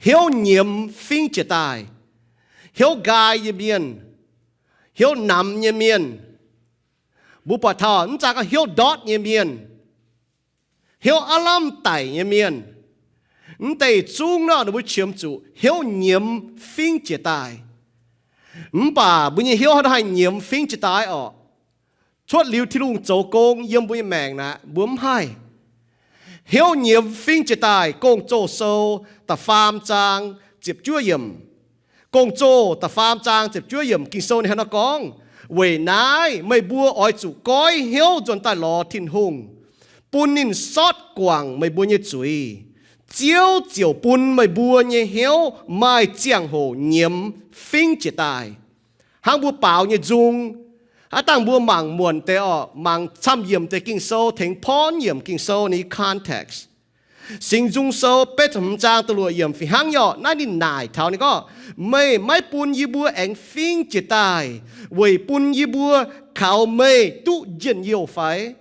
hnyouv nyiemz fingx jiex daaih, hnyouv nqaai nyei mienh, hnyouv namx nyei mienh, mbuo buatc taux mv zeiz gorngv hnyouv ndortv nyei mienh, hnyouv aav lamh daic nyei mienh, mv deix zungv nor ninh mbuo qiemx zuqc hnyouv nyiemz fingx jiex daaih. Mv baac mbuo nyei hnyouv haaix nor haih nyiemz fingx jiex daaih orqc? Cuotv liuz Tin-Hungh zoux gong yiem mbuo nyei maengc naaic, mbuo mv haih. Hnyouv nyiemz fingx jiex daaih, Gong-Zoh Sou da'faam zaang ziepc juov yiemc. Gong-Zoh da'faam zaang ziepc juov yiemc Ging-Sou ninh hnangv nor gorngv, weic naaiv meih mbuo oix zuqc goiv hnyouv nzuonx daaih lorz Tin-Hungh, bun ninh sortv guangc meih mbuo nyei zuiz. Ziouv ziouc bun meih mbuo nyei hnyouv maaih ziangh hoc nyiemz fingx jiex daaih. Hnangv mbuo baaux nyei nzung, aav dangh mbuo mangc muonc deix orqc, mangc camv yiemc deix Ging-Sou, tengx porv yiemc Ging-Sou nyei context. Singx Nzung Sou betv ziepc hmz zaang da'luoqc yiemc fih hnangv nyei orqc, naaiv ninh naaic taux ninh gorngv, meih maiv bun yie mbuo aengx fingx jiex daaih weic bun yie mbuo kaux meih duqv njien-youh fai?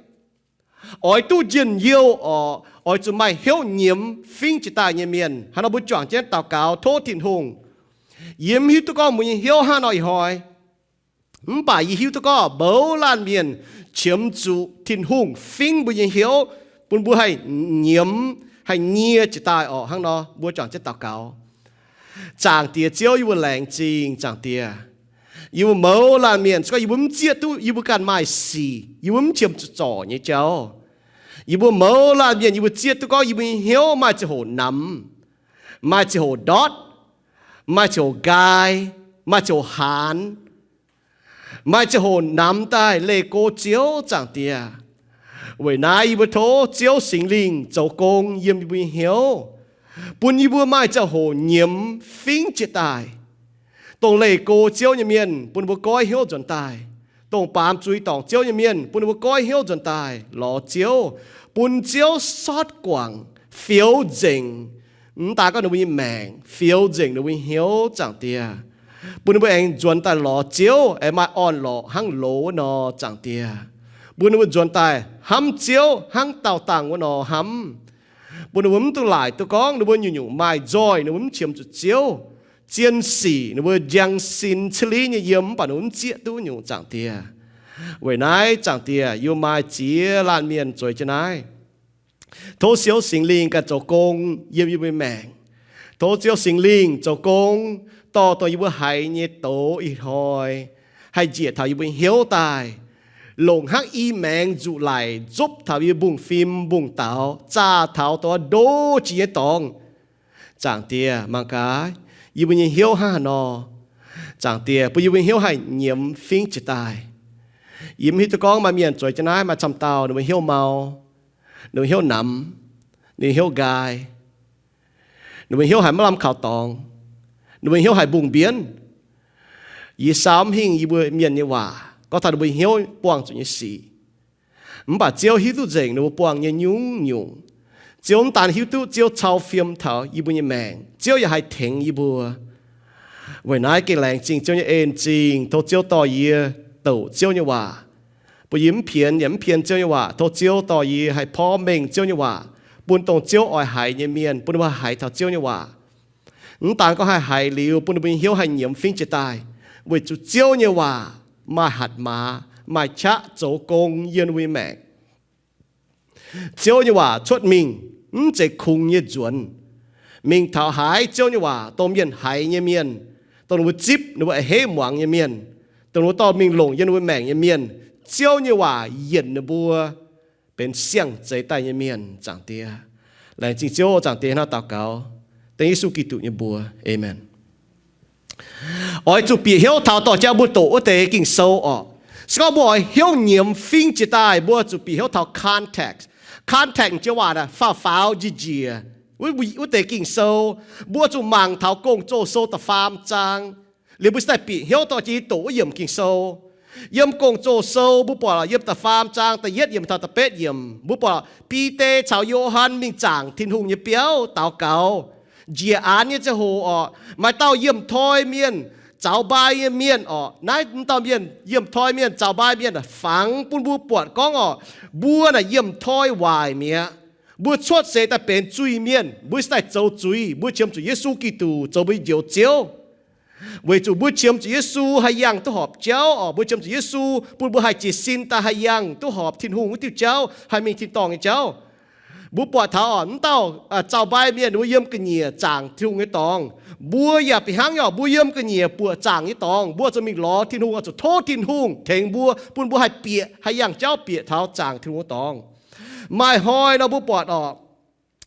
Oix duqv njien-youh orqc, oix zuqc maaih hnyouv nyiemz fingx jiex daaih nyei mienh. Hnangv nor mbuo juangc jienv daux gaux tov Tin-Hungh. Yie mv hiuv duqv gorngv mbuo nyei hnyouv hnangv nor ih hnoi. Mv baac yie hiuv duqv gorngv mouz laanh mienh qiemx zuqc Tin-Hungh fingx mbuo nyei hnyouv, bun mbuo haih nyiemz, haih nyie jiex daaih orqc. Hnangv nor mbuo juangc jienv daux gaux. Zaangc Diex Ziouv, yie mbuo laengz zingh Zaangc Diex. Yie mbuo mouz laanh mienh se gorngv yie mbuo mv zieqv duqv yie mbuo ganh maaih sic, yie mbuo mv qiemx zuqc zorc nyei jauv, yie mbuo mouz laanh mienh yie mbuo zieqv duqv gorngv yie mbuo nyei hnyouv maaih ziangh hoc namx, maaih ziangh hoc ndortv, maaih ziangh hoc nqaai, maaih ziangh hoc haanz, maaih ziangh hoc namx daaih leih go Ziouv Zaangc Diex. Weic naaiv yie mbuo tov Ziouv Singx Lingh zoux gong yiem yie mbuo nyei hnyouv, bun yie mbuo maaih ziangh hoc nyiemz fingx jiex daaih. Dongh leih go Ziouv nyei mienh bun ninh mbuo goiv hnyouv nzuonx daaih. Dongh baamz zuiz dorngc Ziouv nyei mienh bun ninh mbuo goiv hnyouv nzuonx daaih lorz Ziouv, bun Ziouv sortv guangc, fioux nzengc, mv daaih gorngv ninh mbuo nyei maengc, fioux nzengc ninh mbuo nyei hnyouv Zaangc Diex, bun ninh mbuo aengx nzuonx daaih lorz Ziouv aengx maaih orn-lorqc hnangv loz wuov nor Zaangc Diex, bun ninh mbuo nzuonx daaih hnamv Ziouv hnangv daauh dangh wuov nor hnamv, bun ninh mbuo mv dungx laaic duqv gorngv ninh mbuo nyungc-nyungc maaih nzoih ninh mbuo mv qiemx zuqc Ziouv, zien sic ninh mbuo njang sin ciev liv nyei yiem mv baac ninh mbuo mv zieqv duqv nyungc Zaangc Diex. Weic naaiv Zaangc Diex, yie maaih ziex laanh mienh zueiz jienv naaiv. Tov Ziouv Singx Lingh ganh zoux gong yiem yie mbuo maengc. Tov Ziouv Singx Lingh zoux gong dorh dongh yie mbuo haiz nyei doz ih hnoi haih njiec taux yie mbuo hnyouv daaih, longc hnangv i maengx nzuqc laic nzopv taux yie mbungv fim mbungv daux, zaah taux dongh ndo jiex nyei dorngx. Zaangc Diex, mangc gaax yie mbuo nyei hnyouv hnangv haaix nor. Zaangc Diex, bun yie mbuo hnyouv haih nyiemz fingx jiex daaih. Yie mv hiuv duqv gorngv maaih mienh zueiz jienv naaiv maaih camv dauh ninh mbuo hnyouv mau, ninh mbuo hnyouv namx, ninh hnyouv nqaai, ninh mbuo hnyouv haiz maiv lamh kaux dorngx, ninh mbuo hnyouv haiz mbungh mbienv. Yie saau mv hingh yie mbuo mienh nyei waac gorngv taux ninh mbuo hnyouv buangh zuqc nyei sic. Mv baac Ziouv hiuv duqv nzengc ninh mbuo buangh nyei nyungc-nyungc. Ziouv mv daan hiuv duqv, Ziouv cau fiem taux yie mbuo nyei maengc. Ziouv yaac haih tengx yie mbuo. Weic naaiv gengh laengz zingh Ziouv nyei en zingh, tov Ziouv dorh yie doqc Ziouv nyei waac, bun yie mv pienx yaac mv pien Ziouv nyei waac. Tov Ziouv dorh yie haih porv mengh Ziouv nyei waac, bun dongh Ziouv oix haiz nyei mienh, bun ninh mbuo haiz taux Ziouv nyei waac. Mv daan gorngv haih haiz liuz bun ninh mbuo nyei hnyouv haih nyiemz fingx jiex daaih, weic zuqc Ziouv nyei waac maaih hatc maaz, maaih qaqv zoux gong yiem ninh mbuo nyei maengc. Ziouv nyei waac cuotv mingh mv zeiz kungx nyei nzuonx. Mingh taux haaix Ziouv nyei waac dongh mienh haiz nyei mienh, dongh ninh mbuo zipv, ninh mbuo a'hneiv muangx nyei mienh, dongh ninh mbuo dorh mingh longc yiem ninh mbuo maengc nyei mienh, Ziouv nyei waac yienc ninh mbuo benx siang-zeix daaih nyei mienh, Zaangc Diex. Laengz zingh Ziouv. Zaangc Diex, hnangv daux gaux dengv Yesu Giduc nyei mbuox. Aamen. Oix zuqc bieqc hnyouv taux dorh jauv mbuo doqc wuov deix Ging-Sou orqc. Se gorngv mbuo oix hnyouv nyiemz fingx jiex daaih, mbuo zuqc bieqc hnyouv taux context. Context jiex waac naaic faaux-faaux njiec njiec wuov deix Ging-Sou. Mbuo zuqc mangc taux Gong-Zoh Sou da'faam zaang, liuz mbuo cingx daaih bieqc hnyouv dorh jiex doqc wuov yiemc Ging-Sou. Yiem Gong-Zoh Sou mbuo buatc yiem da'faam zaang da'yietv yiemc taux da'betv yiemc, mbuo buatc Bide caux Yo^han mingh zaangc Tin-Hungh nyei biauv daux gaux. Njiec aanx nyei ziangh hoc orqc, maaih dauh yiemh toi mienh, zaux mbai nyei mienh orqc. Naaiv dauh mienh, yiemh toi mienh, zaux mbai mienh fangx bun mbuo buatc gorngv orqc, mbuo naaic yiemh toi waaic mi'aqv. Mbuo cuotv seix daaih benx zuiz-mienh, mbuo se daaih zoux zuiz, mbuo qiemx zuqc Yesu Giduc zoux mbuo nyei Njoux Ziouv. Weic zuqc mbuo qiemx zuqc Yesu haih yangh duqv horpc jauv oc. Mbuo qiemx zuqc Yesu bun mbuo haih jiez sin daaih haih yangh duqv horpc Tin-Hungh wuov diuh jauv, haih mingh tin-dorngh nyei jauv. Mbuo buatc taux oc, m'dauh zaux-mbai mienh ninh mbuo yiem ga'nyiec zaangc Tin-Hungh nyei dorngx. Mbuo yaac fih hnangv oc, mbuo yiem ga'nyiec buoqc zaangc nyei dorngx, mbuo zuqc mingh lorz Tin-Hungh, oix zuqc tov Tin-Hungh tengx mbuo, bun mbuo haih bieqc, haih yangh jauv bieqc taux zaangc Tin-Hungh nyei dorngx. Maaih hnoi nor mbuo buatc oc,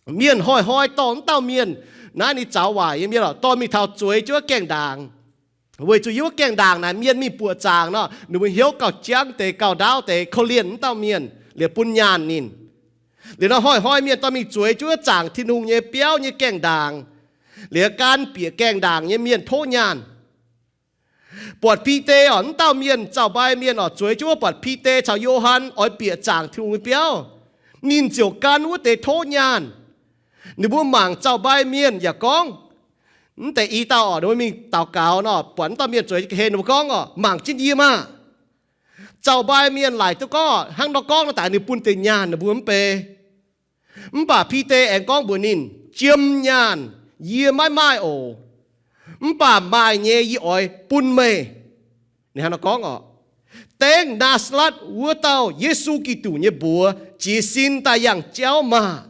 mienh hnoi-hnoi dorh m'dauh mienh, naaiv ninh zaux waaic nyei mienh oc, dorh mingh taux zueiz jienv wuov gaengh ndaangc. Weic zuqc yiem wuov gaengh ndaangc naaic mienh mingh buoqc zaangc nor, ninh mbuo hnyouv gauh jangv deix, gauh ndaauv deix, korv-lienh m'dauh mienh liuz bun nyaanh ninh. Liuz nor hnoi-hnoi mienh dorh mingh zueiz jienv wuov zaangc Tin-Hungh nyei biauv nyei gaengh ndaangc, liuz gan bieqc gaengh ndaangc nyei mienh tov nyaanh. Buatc Bide oc, m'dauh mienh zaux-mbai mienh oc, zueiz jienv wuov buatc Bide caux Yo^han oix bieqc zaangc Tin-Hungh nyei biauv, ninh ziouc gan wuov deix tov nyaanh. Ninh mbuo mangc zaux-mbai mienh yaac gorngv, mv deix i dauh oc, ninh mbuo mingh daux gaux nor, buatc m'dauh mienh zueiz ga'hlen, ninh mbuo gorngv oc, mangc jienv yie maah! Zaux-mbai mienh laaic duqv gorngv hnangv nor gorngv nor daaih ninh bun deix nyaanh ninh mbuo mv bei. Mv baac Bide aengx gorngv mbuox ninh, jiem nyaanh yie maiv maaih oc. Mv baac maaih nyei yie oix bun meih. Ninh hnangv nor gorngv oc, dengv Naa^saa^letv wuov dauh Yesu Giduc nyei mbuox jiez sin daaih yangh jauv maah!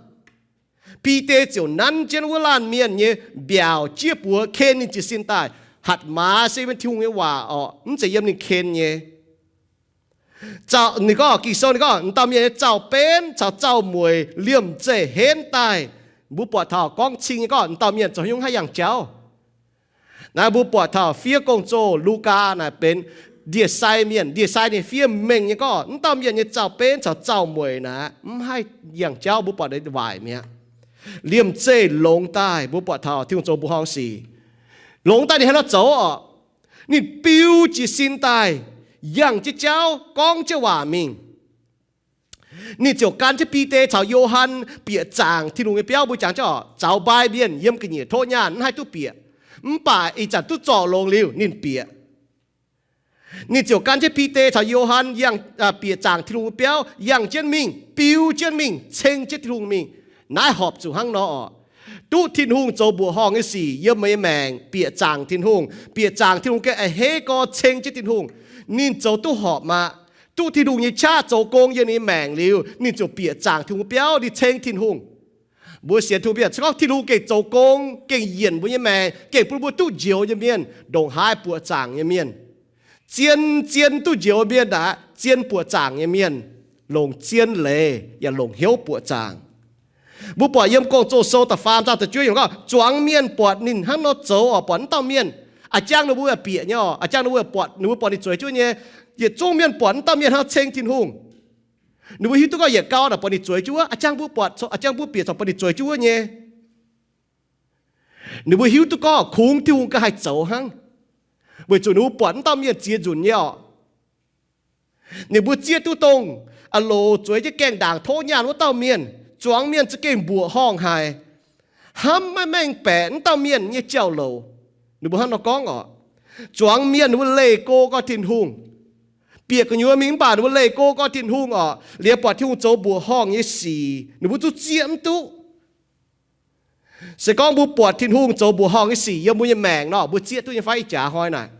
Bide ziouc nanv jienv wuov laanh mienh nyei mbiaauc jieqv buoz ken ninh jiez sin daaih. Hatc maaz se yiem Tin-Hungh nyei waac oc, mv zeiz yiem ninh ken nyei. Ninh gorngv, Ging-Sou ninh gorngv, m'dauh mienh nyei zaux-benv caux zaux-mueic liemh zeih henv daaih. Mbuo buatc taux gorngv cing nyei gorngv m'dauh mienh zoux haaix nyungc haih yangh jauv. Naaiv mbuo buatc taux fiev Gong-Zoh, Lugaa naaic benx ndie-sai mienh, ndie-sai ninh fiev mengh nyei gorngv m'dauh mienh nyei zaux-benv caux zaux-mueic naaic mv haih yangh jauv. Mbuo buatc waaic mi'aqv. Liemh zeih longx daaih mbuo buatc taux Tin-Hungh zoux mbuoqc horngh sic. Longx daaih ninh hnangv nor zoux oc. Ninh biu jiez sin daaih yangh jienv jauv, gorngv jienv waac mingh. Ninh ziouc gan jienv Bide caux Yo^han bieqc zaangc Tin-Hungh nyei biauv. Mbuo jangx jienv oc, zaux-mbai mienh yiem ga'nyiec tov nyaanh mv haih duqv bieqc. Mv baac ih zanc duqv zorc longx liuz ninh bieqc. Ninh ziouc gan jienv Bide caux Yo^han yangh, bieqc zaangc Tin-Hungh nyei biauv, yangh jienv mingh, biu jienv mingh, ceng jienv Tin-Hungh mingh. Naaiv horpc zuqc hnangv nor oc. Duqv Tin-Hungh zoux mbuoqc horngh nyei sic yiem meih nyei maengc, bieqc zaangc Tin-Hungh, bieqc zaangc Tin-Hungh gengh a'hneiv gorx ceng jienv Tin-Hungh. Ninh zoux duqv horpc maah! Duqv Tin-Hungh nyei qaqv zoux gong yiem ninh nyei maengc liuz, ninh ziouc bieqc zaangc Tin-Hungh biauv, ninh ceng Tin-Hungh. Mbuo sienx Tin-Hungh mienh, se gorngv Tin-Hungh gengh zoux gong, gengh yienc mbuo nyei maengc, gengh bun mbuo duqv njoux nyei mienh, ndongc haaix buoqc zaangc nyei mienh. Zien, zien duqv njoux mienh aqv, zien buoqc zaangc nyei mienh, longc zien leiz yaac longc hnyouv buoqc zaangc. Mbuo buatc yiem Gong-Zoh Sou da'faam zaang da'juov yiemc gorngv, zuangx mienh buatc ninh hnangv nor zoux oc, buatc m'dauh mienh, a'jang ninh mbuo bieqc nyei oc, a'jang ninh mbuo buatc, ninh mbuo buatc ninh zueiz jienv nyei. Yietc zungv mienh buatc m'dauh mienh hnangv ceng Tin-Hungh. Ninh mbuo hiuv duqv gorngv yietc gau naaic buatc ninh zueiz jienv wuov, a'jang mbuo buatc, a'jang mbuo bieqc corc buatc ninh zueiz jienv wuov nyei. Ninh mbuo hiuv duqv gorngv kungx Tin-Hungh ganh haih zoux hnangv, weic zuqc ninh mbuo buatc m'dauh mienh ziex nzunc nyei oc. Ninh mbuo zieqv duqv dongh a'loc zueiz jienv gaengh ndaangc tov nyaanh wuov dauh mienh. Zuangx mienh za'gengh mbuoqc horngh haic, hnamv maiv mengh baeqc m'dauh mienh nyei jauv-louc. Ninh mbuo hnangv nor gorngv oc. Zuangx mienh ninh mbuo leih go gorx Tin-Hungh. Bieqc gu'nyuoz mingh mv baac ninh mbuo leih go gorx Tin-Hungh oc, liuz buatc Tin-Hungh zoux mbuoqc horngh nyei sic ninh mbuo zungv zieqv mv duqv. Se gorngv mbuo buatc Tin-Hungh zoux mbuoqc horngh nyei sic yiem mbuo nyei maengc nor, mbuo zieqv duqv nyei fai? Ih jaax hnoi naaic,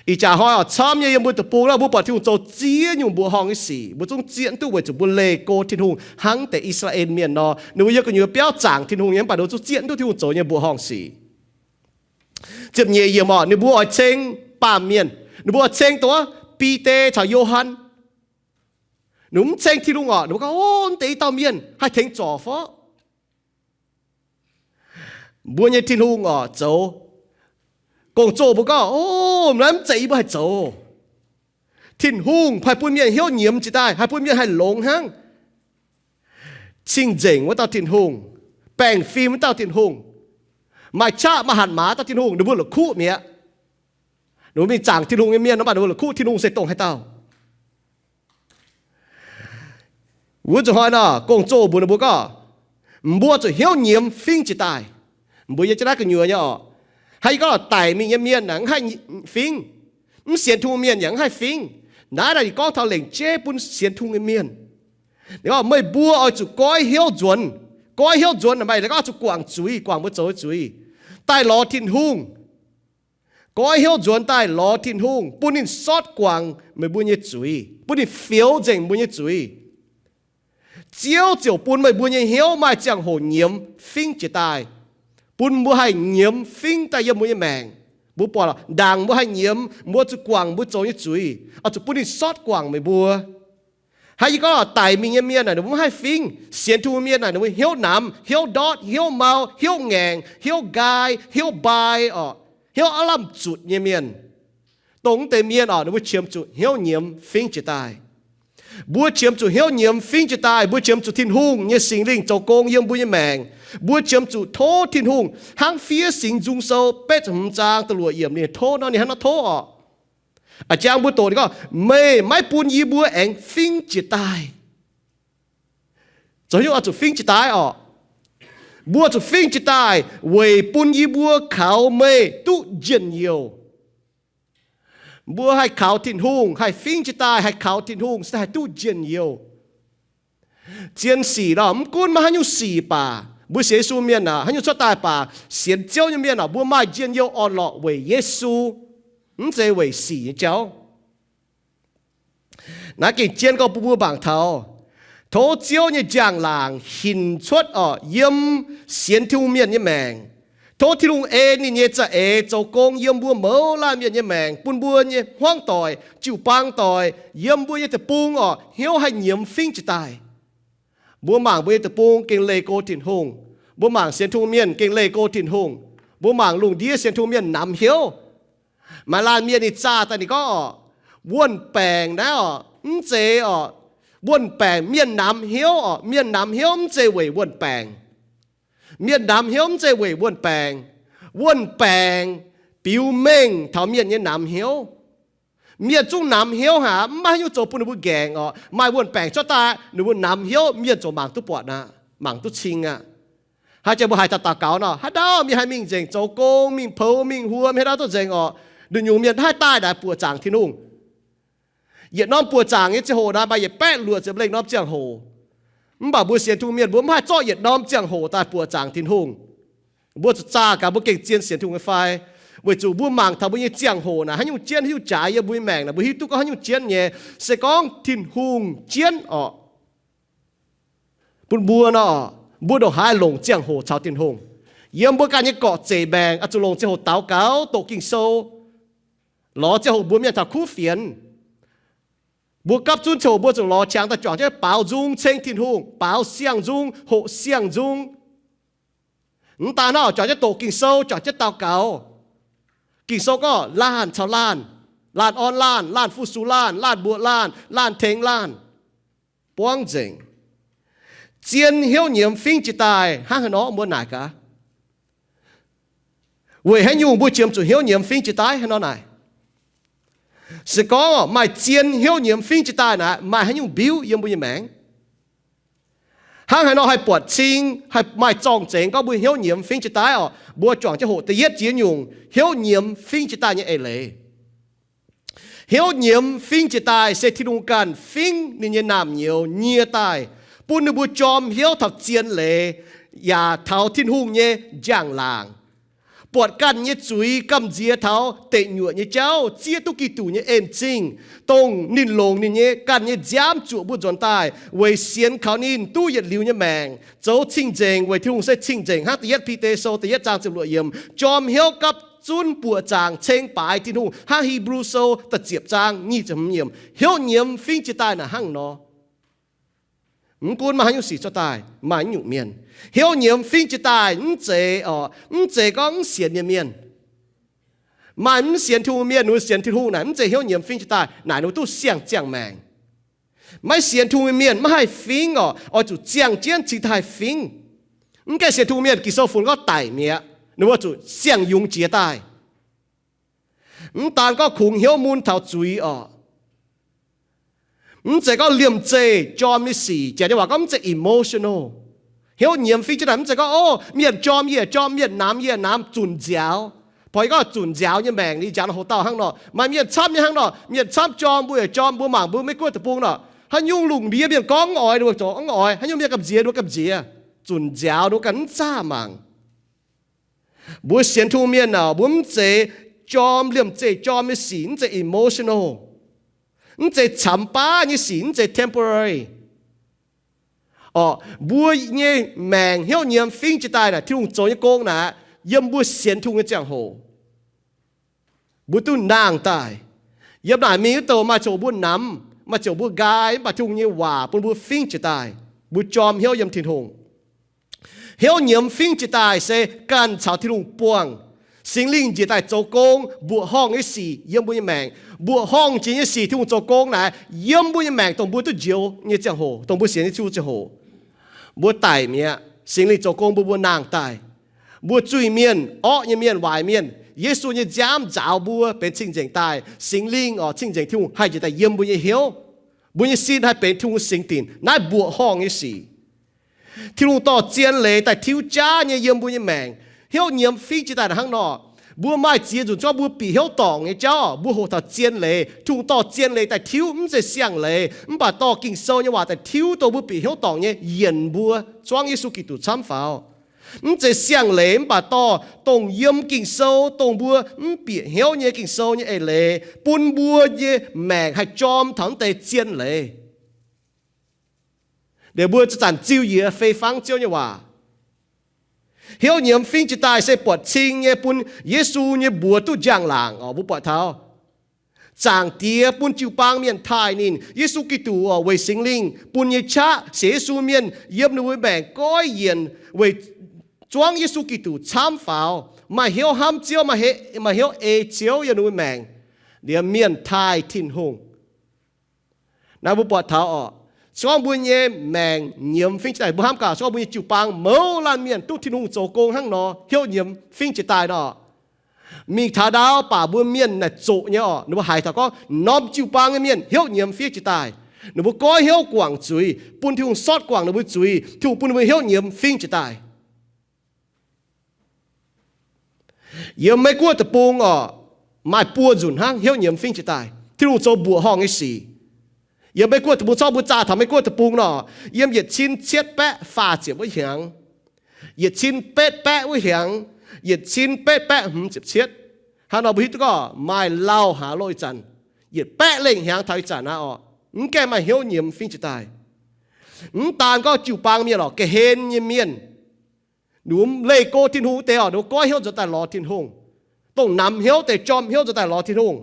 ih jaax hnoi oc, camv nyei yiem mbuo deic-bung nor, mbuo buatc Tin-Hungh zoux ziex nyungc mbuoqc horngh nyei sic, mbuo zungv zieqv mv duqv weic zuqc mbuo leih go Tin-Hungh hnangv deix I^saa^laa^en Mienh nor. Ninh mbuo yiem gu'nyuoz biauv zaangc Tin-Hungh nyei mv baac ninh mbuo zungv zieqv mv duqv Tin-Hungh zoux nyei mbuoqc horngh sic. Ziepc nyeic yiemc oc, ninh mbuo oix ceng baamh mienh, ninh mbuo oix ceng dongh Bide caux Yo^han. Ninh mbuo mv ceng Tin-Hungh oc, ninh mbuo gorngv, O, mv deix i dauh mienh haih tengx zorc fov. Mbuo nyei Tin-Hungh oc, zoux, Gong-Zoh mbuo gorngv, O, naaiv mv zeiz yie mbuo haih zoux. Tin-Hungh haih bun mienh hnyouv nyiemz jiex daaih, haih bun mienh haih longx hnangv. Cing-nzengc wuov dauh Tin-Hungh, baengh fim wuov dauh Tin-Hungh, maaih qaqv maaih hatc maaz dauh Tin-Hungh, ninh mbuo la'kuqv mi'aqv. Ninh mbuo mingh zaangc Tin-Hungh nyei mienh nor, mv baac ninh mbuo la'kuqv Tin-Hungh se dongh haaix dauh. Wuov zuqc hnoi nor, Gong-Zoh mbuox ninh mbuo gorngv, Mbuo zuqc hnyouv nyiemz fingv jiex daaih. Mbuo yiem jienv naaiv gu'nyuoz nyei oc. Hnangv yie gorngv, daic mingh nyei mienh aah, mv haih fingv. Mv sienx Tin-Hungh mienh yaac mv haih fingv. Naaiv naaic yie gorngv taux lengc jeiv bun sienx Tin-Hungh nyei mienh. Meih mbuo oix zuqc goiv hnyouv nzuonx. Goiv hnyouv nzuonx maaih gorngv zuqc guangc zuiz, guangc mbuo zoux nyei zuiz, daaih lorz Tin-Hungh. Goiv hnyouv nzuonx daaih lorz Tin-Hungh, bun ninh sortv guangc meih mbuo nyei zuiz, bun ninh fioux nzengc mbuo nyei zuiz. Ziouv ziouc bun meih mbuo nyei hnyouv maaih ziangh hoc nyiemz fingv jiez daaih, bun mbuo haih nyiemz fingv daaih yiem mbuo nyei maengc. Mbuo buatc ndaangc mbuo haih nyiemz, mbuo zuqc guangc mbuo zoux nyei zuiz, oix zuqc bun ninh sortv guangc meih mbuo. Hnangv yie gorngv daic mingh nyei mienh naaic, ninh mbuo maiv haih fingv. Sienx Tin-Hungh mienh naaic, ninh mbuo hnyouv namx, hnyouv ndortv, hnyouv mau, hnyouv ngaengc, hnyouv nqaai, hnyouv mbai orqc, hnyouv aav lamh zuqc nyei mienh. Dongh mv deix mienh orqc, ninh mbuo qiemx zuqc hnyouv nyiemz fingv jiez daaih. Mbuo qiemx zuqc hnyouv nyiemz fingv jiez daaih, mbuo qiemx zuqc Tin-Hungh nyei Singx Lingh zoux gong yiem mbuo nyei maengc. Mbuo qiemx zuqc tov Tin-Hungh hnangv Fiev Singx Nzung Sou betv ziepc hmz zaang da'luoqc yiemc ninh tov nor, ninh hnangv naaiv tov orqc. A'jang mbuo doqc ninh gorngv, meih maiv bun yie mbuo aengx fingv jiez daaih. Zoux hnyouv oix zuqc fingv jiez daaih orqc. Mbuo zuqc fingv jiez daaih weic bun yie mbuo kaux meih duqv njien-youh. Mbuo haih kaux Tin-Hungh, haih fingv jiez daaih, haih kaux Tin-Hungh se haih duqv njien-youh. Zien sic nor, mv gunv maiv haaix nyungc sic baac, mbuo sienx Yesu mienh aah, haaix nyungc cuotv daaih baac, sienx Ziouv nyei mienh aah, mbuo maaih njien-youh orn-lorqc weic Yesu, mv zeiz weic sic nyei jauv. Naaiv gengh jienv gorngv bun mbuo mangc taux, tov Ziouv nyei njang-laangc hinc cuotv orqc yiem sienx Tin-Hungh mienh nyei maengc. Tov Tin-Hungh ei ninh nyei za'eix zoux gong yiem mbuo mouz laanh mienh nyei maengc, bun mbuo nyei hmuangv doic, jiu-baang doic, yiem mbuo nyei deic-bung orqc, hnyouv haih nyiemz fingv jiez daaih. Mbuo mangc mbuo nyei deic-bung gengh leih go Tin-Hungh. Mbuo mangc sienx Tin-Hungh mienh gengh leih go Tin-Hungh. Mbuo mangc lungh ndiev sienx Tin-Hungh mienh namx hnyouv. Maaih laanh mienh ninh zaah daaih ninh gorngv orqc, wuon-baengc naaiv orqc, mv zeiz orqc, wuon-baengc, mienh namx hnyouv orqc, mienh namx hnyouv mv zeiz weic wuon-baengc. Mienh namx hnyouv mv zeiz weic wuon-baengc. Wuon-baengc biux mengh taux mienh nyei namx hnyouv. Mienh zungv namx hnyouv haic, mv maaih haaix nyungc zoux bun ninh mbuo nqaengc orqc. Maaih wuon-baengc cuotv daaih, ninh mbuo namx hnyouv, mienh ziouc mangc duqv buatc aqv, mangc duqv cing aqv. Haaix zanc mbuo haiz daaih daux gaux nor, haaix dauh mienh haih mingh nzengc zoux gong, mingh poux, mingh huom, haaix dauh duqv nzengc orqc. Nduqc nyungc mienh maiv haih daaih naaic buoqc zaangc Tin-Hungh. Yietc norm buoqc zaangc nyei ziangh hoc naaic maaih yietc baeqv luoqc ziepc lengh norm ziangh hoc. Mv baac mbuo sienx Tin-Hungh mienh mbuo mv haih zorqv yietc norm ziangh hoc daaih buoqc zaangc Tin-Hungh. Mbuo zuqc zaah gaax mbuo gengh zien sienx Tin-Hungh nyei fai? Weic zuqc mbuo mangc taux mbuo nyei ziangh hoc naaic haaix nyungc jienv, haaix nyungc jaaix yiem mbuo nyei maengc naaic, mbuo hiuv duqv gorngv haaix nyungc jienv nyei. Se gorngv Tin-Hungh jienv orqc, bun mbuo nor, mbuo ndongc haaix longc ziangh hoc caux Tin-Hungh? Yiem mbuo ganh nyei gorqv-zeic maengc oix zuqc longc ziangh hoc daux gaux, doqc Ging-Sou. Lorz ziangh hoc mbuox mienh taux kuv fienx. Mbuo gapv zunv ziangh hoc mbuo zuqc lorz qangx daaih juangc jienv baaux nzung ceng Tin-Hungh, baaux siang-nzung, hoqc siang-nzung. Mv daan hnangv, juangc jienv doqc Ging-Sou, juangc jienv daux gaux. Ging-Sou gorngv laanh caux laanh, laanh orn laanh, laanh fu-sux laanh, laanh mbuoqc laanh, laanh tengx laanh, buangv nzengc. Zien hnyouv nyiemz fingv jiez daaih hnangv haaix nor, mbuo naaic gaax. Weic haaix nyungc mbuo qiemx zuqc hnyouv nyiemz fingv jiez daaih hnangv nor naaic? Se gorngv maaih zien hnyouv nyiemz fingv jiez daaih naaic, maaih haaix nyungc mbiuv yiem mbuo nyei maengc? Hnangv haaix nor haih buatc cing, haih maaih zorng-zengx gorngv mbuo hnyouv nyiemz fingv jiez daaih orqc? Mbuo juangc jienv hoqc da'yietv ziex nyungc hnyouv nyiemz fingv jiez daaih nyei eix leiz. Hnyouv nyiemz fingv jiez daaih se Tin-Hungh ganh fingv ninh nyei naamh nyouz nyie daaih, bun ninh mbuo jorm hnyouv taux zien leiz yaac taux Tin-Hungh nyei njang-laangc, buatc ganh nyei zuiz gamh nziex taux deic nyuoqc nyei jauv, zieqv duqv Giduc nyei en zingh, dongh ninh longc ninh nyei ganh nyei nziaamv zuoqc mbuo nzuonx daaih weic sienx kaux ninh duqv yietc liuz nyei maengc, zoux cing-nzengc weic Tin-Hungh se cing-nzengc hnangv da'yietv Bide Sou da'yietv zaang ziepc luoqc yiemc, jorm hnyouv gapv zunv buoqc zaangc ceng baaix Tin-Hungh hnangv Hipv^lu Sou da'ziepc zaang nyic ziepc hmz yiemc. Hnyouv nyiemz fingv jiez daaih naaic hnangv nor. Mv gunv maaih haaix nyungc sic cuotv daaih, maaih haaix nyungc mienh, hnyouv nyiemz fingv jiez daaih mv zeiz orqc, mv zeiz gorngv mv sienx nyei mienh. Maaih mv sienx Tin-Hungh mienh, ninh mbuo sienx Tin-Hungh naaic mv zeiz hnyouv nyiemz fingv jiez daaih, naaic ninh mbuo duqv siang-ziangh maengc. Maiv sienx Tin-Hungh mienh maiv haih fingv orqc, oix zuqc ziangh jienv cingx daaih haih fingv. Mv gaengh sienx Tin-Hungh mienh, Ging-Sou funx gorngv daic mi'aqv, ninh mbuo zuqc siang-yungz jiez daaih. Mv daan gorngv kungx hnyouv mun taux zuiz orqc. Mv zeiz gorngv liemh zeih jorm nyei sic, janx nyei waac gorngv mv zeiz emotional. Hnyouv nyiemz fingv jiez daaih mv zeiz gorngv, o, mienh jorm yie jorm, mienh namx yie namx, zunc nziaaux. Baac yie gorngv zunc nziaaux nyei maengc, ninh njaaux hoc dauh hnangv nor. Maaih mienh camv nyei hnangv nor, mienh camv jorm mbuo yaac jorm, mbuo mangc mbuo Meiv Guoqv deic-bung nor, Haaix nyungc lungh ndiev mienh gorngv mv oix, ninh mbuo zoux mv oix. Haaix nyungc mienh gamh nziex, ninh mbuo gamh nziex. Zunc nziaaux ninh mbuo ganh mv zaah mangc. Mbuo sienx Tin-Hungh mienh aac, mbuo mv zeiz jorm liemh zeih jorm nyei sic, mv zeiz emotional, mv zeiz camx baav nyei sic, mv zeiz temporary. Orqc, mbuo nyei maengc hnyouv nyiemz fingx jiex daaih naaic, Tin-Hungh zoux nyei gong naaic, yiem mbuo sienx Tin-Hungh nyei ziangh hoc mbuo duqv nangh daaih. Yiem naaic mingh wuov douh maaih ziouc mbuo namx, maaih ziouc mbuo nqaai, mv baac Tin-Hungh nyei waac bun mbuo fingx jiex daaih, mbuo jorm hnyouv yiem Tin-Hungh. Hnyouv nyiemz fingx jiex daaih se ganh caux Tin-Hungh buangh. Singx Lingh njiec daaih zoux gong mbuoqc horngh nyei sic yiem mbuo nyei maengc. Mbuoqc horngh jiex nyei sic Tin-Hungh zoux gong naaic yiem mbuo nyei maengc, dongh mbuo duqv njoux nyei ziangh hoc, dongh mbuo sienx Yesu ziangh hoc. Mbuo daic mi'aqv, Singx Lingh zoux gong bun mbuo nangh daaih. Mbuo zuiz-mienh, orqv nyei mienh, waaic mienh, Yesu nyei nziaamv nzaaux mbuo benx cing-nzengc daaih. Singx Lingh orqc, cing-nzengc Tin-Hungh haih njiec daaih yiem mbuo nyei hnyouv. Mbuo nyei sin haih benx Tin-Hungh singx dinc. Naaiv mbuoqc horngh nyei sic. Tin-Hungh dorh zien leiz daaih tiuv jaav nyei yiem mbuo nyei maengc. Hnyouv nyiemz fingx jiex daaih hnangv nor. Mbuo maaih ziex nzunc gorngv mbuo bieqc hnyouv dorngc nyei jauv, mbuo hoqc taux zien leiz. Tin-Hungh dorh zien leiz daaih tiuv, mv zeiz siang-leiz, mv baac dorh Ging-Sou nyei waac daaih tiuv dongh mbuo bieqc hnyouv dorngc nyei yienc mbuo zuangv Yesu Giduc camv faaux. Mv zeiz siang-leiz, mv baac dorh dongh yiem Ging-Sou, dongh mbuo mv bieqc hnyouv nyei Ging-Sou nyei eix leiz, bun mbuo nyei maengc haih jorm taux mv deix zien leiz. Liuz mbuo zanc-zanc ziux yie fei fangv Ziouv nyei waac. Hnyouv nyiemz fingx jiex daaih se buatc cing nyei bun Yesu nyei mbuox duqv njang-laangc oc. Mbuo buatc taux Zaangc Diex bun jiu-baang mienh taaih ninh. Yesu Giduc oc, weic Singx Lingh bun nyei qaqv sienx Yesu mienh yiem ninh mbuo maengc goiv yienc weic zuangv Yesu Giduc camv faaux, maaih hnyouv hnamv Ziouv, maaih hnyouv ei Ziouv yiem ninh mbuo maengc, liemh mienh taaih Tin-Hungh. Naaiv mbuo buatc taux oc, se gorngv mbuo nyei maengc nyiemz fingx jiex daaih, mbuo hnamv gaax, se gorngv mbuo nyei jiu-baang mouz laanh mienh duqv Tin-Hungh zoux gong hnangv nor, hnyouv nyiemz fingx jiex daaih nor, mingh taux ndaauv baac mbuo mienh naaic zoqc nyei oc, ninh mbuo haiz taux gorngv norm jiu-baang nyei mienh hnyouv nyiemz fingx jiex daaih. Ninh mbuo goiv hnyouv guangc zuiz, bun Tin-Hungh sortv guangc ninh mbuo zuiz, Tin-Hungh bun ninh mbuo hnyouv nyiemz fingx jiex daaih. Yiem Meiv Guoqv deic-bung oc, maaih buo nzunc hnangv hnyouv nyiemz fingx jiex daaih, Tin-Hungh zoux mbuoqc horngh nyei sic. Yiem Meiv Guoqv deic-bung, corc mbuo zaah taux Meiv Guoqv deic-bung nor, yiem yietc cin cietv baeqv faah ziepc wuov hnyangx, yietc cin betv baeqv wuov hnyangx, yietc cin betv baeqv hmz ziepc cietv, hnangv nor mbuo hiuv duqv gorngv maaih lauh haaix loh ih zanc, yietc baeqv lengh hnyangx taux ih zanc aqv oc, mv gaengh maaih hnyouv nyiemz fingx jiex daaih. Mv daan gorngv jiu-baang mienh oc, ga'hlen nyei mienh, ninh mbuo leih go Tin-Hungh deix oc, ninh mbuo goiv hnyouv nzuonx daaih lorz Tin-Hungh. Dongh namx hnyouv deix, jorm hnyouv nzuonx daaih lorz Tin-Hungh.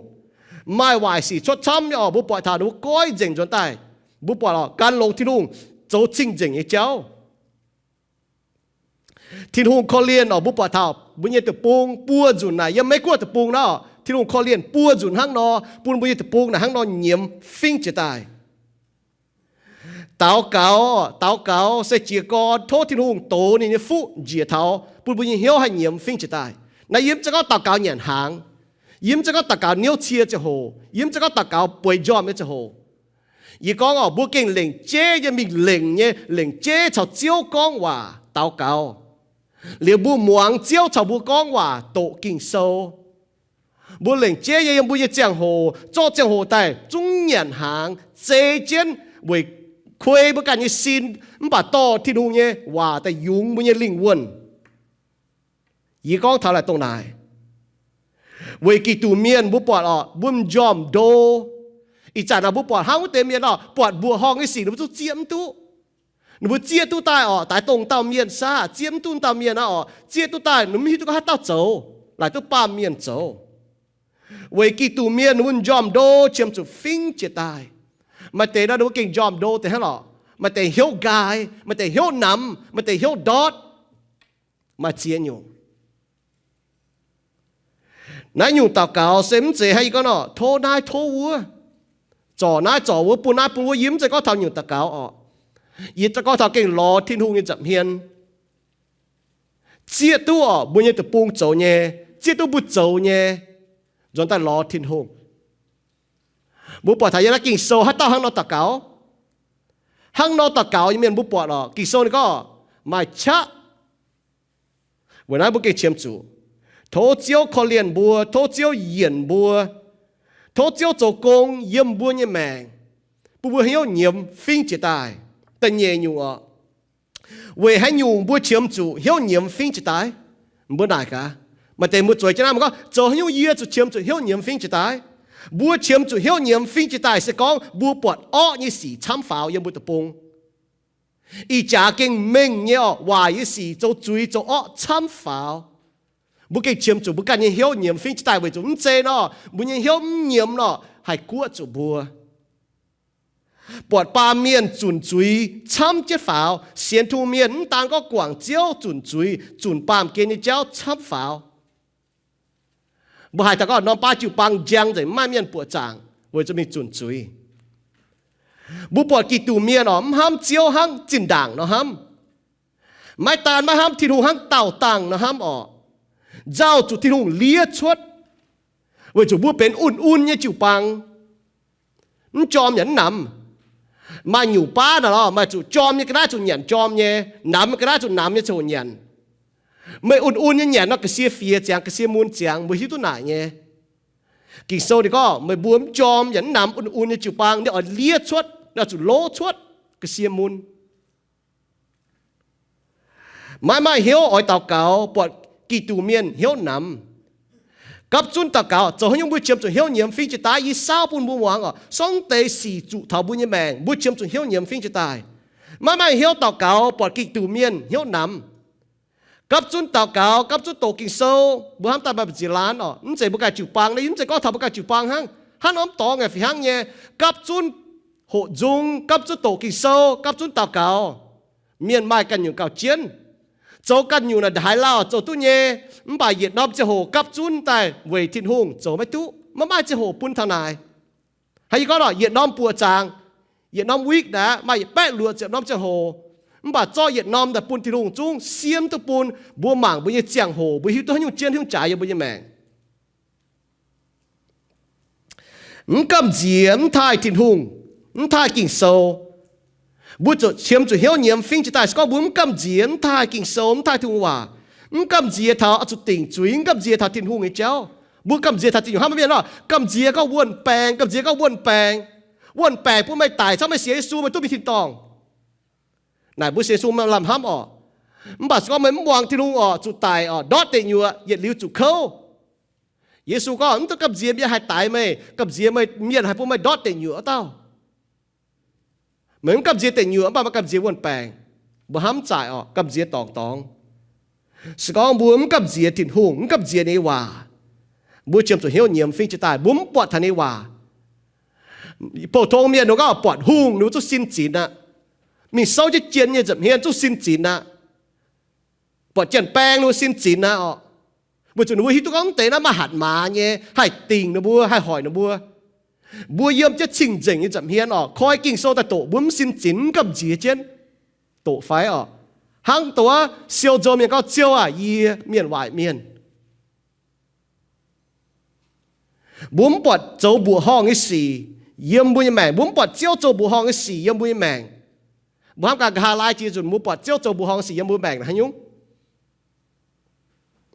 Maaih waaic sic cuotv camv nyei oc, mbuo buatc taux ninh mbuo goiv nzengc nzuonx daaih. Mbuo buatc oc, gan longx Tin-Hungh zoux cing-nzengc nyei jauv. Tin-Hungh korv-lienh oc, mbuo buatc taux mbuo nyei deic-bung buo nzunc naaic, yiem Meiv Guoqv deic-bung nor, Tin-Hungh korv-lienh buo nzunc hnangv nor, bun mbuo nyei deic-bung naaic hnangv nor nyiemz fingx jiex daaih. Daux gaux, daux gaux se jiez gorn tov Tin-Hungh dox ninh nyei fuqv njiec taux bun mbuo nyei hnyouv haih nyiemz fingx jiex daaih. Naaiv yie mv zeiz gorngv daux gaux nyanc hnaangx. Yie mv zeiz gorngv daux gaux niouv cie ziangh hoc. Yie mv zeiz gorngv daux gaux bueix njormh nyei ziangh hoc. Yie gorngv oc, mbuo gengh lengc jeiv nyei mingh lengc nyei, lengc jeiv caux Ziouv gorngv waac daux gaux. Liuz mbuo muangx Ziouv caux mbuo gorngv waac doqc Ging-Sou. Mbuo lengc jeiv nyei yiem mbuo nyei ziangh hoc, zorqv ziangh hoc daaih zungv nyanc hnaangx, zeix jienv weic kuei mbuo ganh nyei sin, mv baac dorh Tin-Hungh nyei waac daaih yungz mbuo nyei lingh wuonh. Yie gorngv taux laaic dongh naaic. Weic Giduc mienh mbuo buatc oc, mbuo m'njormh ndo. Ih zanc naaic mbuo buatc hnangv wuov deix mienh oc, buatc mbuoqc horngh nyei sic ninh mbuo zungv zieqv mv duqv. Ninh mbuo zieqv duqv daaih oc, daix dongh dauh mienh saah, zieqv mv duqv dauh mienh aqv oc, zieqv duqv daaih ninh mv hiuv duqv gorngv haaix dauh zoux, laaic duqv baamh mienh zoux. Weic Giduc mienh ninh mbuo m'njormh ndo qiemx zuqc fingx jiex daaih. Maaih deix nor ninh mbuo gengh m'njormh ndo deix hnangv lorqc, maaih deix hnyouv nqaai, maaih deix hnyouv namx, maaih deix hnyouv ndortv, maaih ziex nyungc. Naaiv nyungc daux gaux se mv zeiz hnangv yie gorngv nor, tov naaiv tov wuov, zorc naaiv zorc wuov, bun naaiv bun wuov, yie mv zeiz gorngv taux nyungc daux gaux oc. Yie gorngv taux gengh lorz Tin-Hungh nyei nza'hmien. Zieqv duqv oc, mbuo nyei deic-bung zoux nyei, zieqv duqv mbuo zoux nyei, nzuonx daaih lorz Tin-Hungh. Mbuo buatc taux yiem naaiv Ging-Sou haaix dauh hnangv nor daux gaux? Hnangv nor daux gaux nyei mienh mbuo buatc oc, Ging-Sou ninh gorngv maaih qaqv. Weic naaiv mbuo gengh qiemx zuqc. Tov Ziouv korv-lienh mbuo, tov Ziouv yienc mbuo, tov Ziouv zoux gong yiem mbuo nyei maengc, bun mbuo hnyouv nyiemz fingv jiez daaih. Da'nyeic nyungc oc, weic haaix nyungc mbuo qiemx zuqc hnyouv nyiemz fingv jiez daaih? Mbuo naaic gaax, maaih deix mbuo zueiz jienv naaiv mbuo gorngv, zoux haaix nyungc yie zuqc qiemx zuqc hnyouv nyiemz fingv jiez daaih? Mbuo qiemx zuqc hnyouv nyiemz fingv jiez daaih se gorngv mbuo buatc orqv nyei sic camv faaux yiem mbuo deic-bung. Ih jaax gengh mengh nyei oc, waaic nyei sic, zoux zuiz zoux orqv camv faaux. Mbuo gengh qiemx zuqc mbuo ganh nyei hnyouv nyiemz fingv jiez daaih weic zuqc mv zeiz nor, mbuo nyei hnyouv mv nyiemz nor, haih guoqv zuqc mbuo. Buatc baamh mienh zunc zuiz camv jienv faaux. Sienx Tin-Hungh mienh mv daan gorngv guangc Ziouv zunc zuiz, zunc baamh gen nyei jauv camv faaux. Mbuo haih taux gorngv norm baav jiu-baang njang nzengc, mv maaih mienh buoqc zaangc weic zuqc mingh zunc zuiz. Mbuo buatc Giduc mienh oc, mv hnamv Ziouv hnangv zinh ndaangc nor hnamv. Maiv daan maiv hnamv Tin-Hungh hnangv daauh dangh nor hnamv oc. Nzauh zuqc Tin-Hungh liev cuotv, weic zuqc mbuo benx un-un nyei jiu-baang, mv jorm yaac mv namx. Maaih nyungc baav naaic lorh, maaih zuqc jorm nyei ga'naaiv zuqc nyanc jorm nyei, namx ga'naaiv zuqc namx nyei ziangh hoc nyanc. Meih un-un nyei nyanc nor, ga'sie fiex ziangx, ga'sie mun ziangx, mbuo hiuv duqv naaic nyei. Ging-Sou ninh gorngv meih mbuo mv jorm yaac mv namx un-un nyei jiu-baang, ninh oix liev cuotv, ninh oix zuqc lov cuotv ga'sie mun. Maiv maaih hnyouv oix daux gaux, buatc Giduc mienh hnyouv namx. Gapv zunv daux gaux, zoux haaix nyungc mbuo qiemx zuqc hnyouv nyiemz fingv jiez daaih, yie saauv bun mbuo muangx oc. Sorng deix sic zuqc taux mbuo nyei maengc, mbuo qiemx zuqc hnyouv nyiemz fingv jiez daaih. Maiv maaih hnyouv daux gaux, buatc Giduc mienh hnyouv namx. Gapv zunv daux gaux, gapv zunv doqc Ging-Sou, mbuo hnamv daaih maaih mbu'ziex laanh oc. Mv zeiz mbuo ganh jiu-baang, naaiv mv zeiz gorngv taux mbuo ganh jiu-baang hnangv. Hnangv norm dorngx ngaengc fih hnangv nyei, gapv zunv hoqc nzung, gapv zunv doqc Ging-Sou, gapv zunv daux gaux. Mienh maaih ganh nyungc gauh jienv, zoux ganh nyungc naaic haaix lauh zoux duqv nyei, mv baac yietc norm ziangh hoc gapv zunv daaih weic Tin-Hungh zoux maiv duqv, maiv maaih ziangh hoc bun taux naaic. Hnangv yie gorngv oc, yietc norm buoqc zaangc, yietc norm week naaic maaih yietc baeqv luoqc ziepc norm ziangh hoc, mv baac zorqv yietc norm daaih bun Tin-Hungh zungv siemv duqv bun mbuo mangc mbuo nyei ziangh hoc, mbuo hiuv duqv haaix nyungc jienv haaix nyungc jaaix yiem mbuo nyei maengc. Mv gamh nziex, mv taaih Tin-Hungh, mv taaih Ging-Sou. Mbuo zuqc qiemx zuqc hnyouv nyiemz fingv jiez daaih se gorngv mbuo mv gamh nziex, mv taaih Ging-Sou, mv taaih Tin-Hungh waac, mv gamh nziex taux oix zuqc dingc zuiz, mv gamh nziex taux Tin-Hungh nyei jauv. Mbuo gamh nziex taux zinh nyungc hnangv maiv mienh oc, gamh nziex gorngv wuonh baengc, gamh nziex gorngv wuonh baengc. Wuonh baengc bun meih daic cangv meih sienx Yesu meih duqv mingh tin-dorngh. Naaic mbuo sienx Yesu maaih lamh hnamv oc. Mv baac se gorngv meih mv muangx Tin-Hungh oc, zuqc daic oc, ndortv deic nyuoqc, yietc liuz zuqc kouv. Yesu gorngv, mv dungx gamh nziex mienh haih daix meih, gamh nziex meih mienh haih bun meih ndortv deic nyuoqc wuov dauh. Meih mv gamh nziex deic nyuoqc, mv baac meih gamh nziex wuonh baengc. Mbuo hnamv zaaic oc, gamh nziex dorngc dorngx. Se gorngv mbuo mv gamh nziex Tin-Hungh, mv gamh nziex ninh nyei waac, mbuo qiemx zuqc hnyouv nyiemz fingv jiez daaih, mbuo mv buatc taux ninh nyei waac. Pou-tong mienh ninh mbuo gorngv buatc hungh ninh mbuo zungv sin zinx aqv. Mingh souv jienv jien nyei nza'hmien zungv sin zinx aqv. Buatc janx-baeng ninh mbuo sin zinx aqv oc. Weic zuqc ninh mbuo hiuv duqv gorngv mv deix naaiv maaih hatc maaz nyei haih dingc ninh mbuo, haih hoic ninh mbuo. Mbuo yiem jienv cing-nzengc nyei nza'hmien oc, koi Ging-Sou daaih doqc, mbuo mv sin zinx, mv gamh nziex jienv, doqc fai oc. Hnangv dongh wuov siou nzou mienh gorngv, Ziouv aac, yie mienh waaic mienh. Mbuo mv buatc zoux mbuoqc horngh nyei sic yiem mbuo nyei maengc. Mbuo mv buatc Ziouv zoux mbuoqc horngh nyei sic yiem mbuo nyei maengc. Mbuo hnamv gaax, nqa'haav laai jiex nzunc mbuo buatc Ziouv zoux mbuoqc horngh sic yiem mbuo maengc haaix nyungc?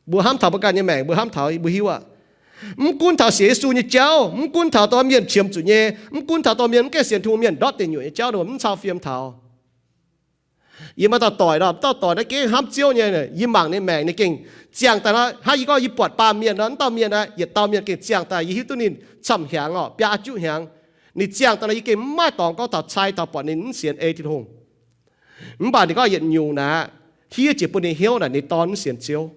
Mbuo hnamv taux mbuo ganh nyei maengc, mbuo hnamv taux, mbuo hiuv aqv. Mv gunv taux sienx Yesu nyei jauv, mv gunv taux dongh mienh qiemx zuqc nyei, mv gunv taux dongh mienh mv gaengh sienx Tin-Hungh mienh ndortv deic nyuoqc nyei jauv, ninh mbuo mv cau fiem taux. Yie maaih dauh doic nor, dauh doic naaiv gengh hnamv Ziouv nyei. Yie mangc ninh maengc, ninh gengh ziangh daaih nor, hnangv yie gorngv yie buatc baamh mienh nor, wuov dauh mienh naaiv, yietc dauh mienh gengh ziangh daaih, yie hiuv duqv ninh camv hnyangx oc, biaa juqv hnyangx. Ninh ziangh daaih nor, yie gengh mv maaih dorngx gorngv taux cai taux buatc ninh mv sienx ei Tin-Hungh. Mv baac ninh gorngv yietc nyungc naaic, hiev jiex bun ninh hnyouv naaic, ninh dorn mv sienx Ziouv.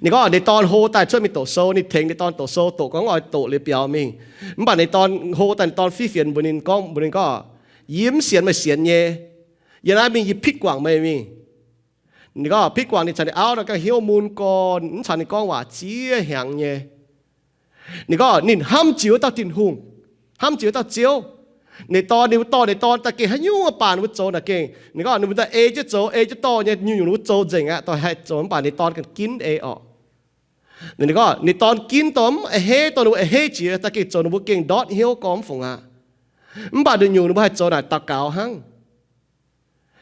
Ninh gorngv ninh dorn hlo daaih cuotv mingh doqc sou, ninh tengx ninh dorn doqc sou, doqc gorngv oix doqc liuz biaux mingh. Mv baac ninh dorn hlo daaih, ninh dorn fiev fienx mbuox ninh gorngv, mbuox ninh gorngv, yie mv sienx meih sienx nyei. Yie naaiv mingh yie pitv guangc meih mingh. Ninh gorngv pitv guangc ninh caux ninh auv naaiv ganh hnyouv mun gorn, mv caux ninh gorngv waac ziex hnyangx nyei. Ninh gorngv ninh hnamv jiex wuov dauh Tin-Hungh, hnamv jiex wuov dauh Ziouv. Ninh dorn, ninh mbuo dorh ninh dorn daaih gengh haaix nyungc baac ninh mbuo zoux naaic gengh, ninh gorngv ninh mbuo daaih ei jienv zoux, ei jienv dorh nyei, nyungc-nyungc ninh mbuo zoux nzengc aqv, dorh haih zoux, mv baac ninh dorn ganh ginv ei orqc. Ninh gorngv ninh dorn ginv dorh mv a'hneiv, dorh ninh mbuo a'hneiv jiex daaih gengh zoux ninh mbuo gengh ndortv hnyouv gorngv mv fungc aqv. Mv baac ninh nyungc ninh mbuo haih zoux naaic daux gaux hnangv.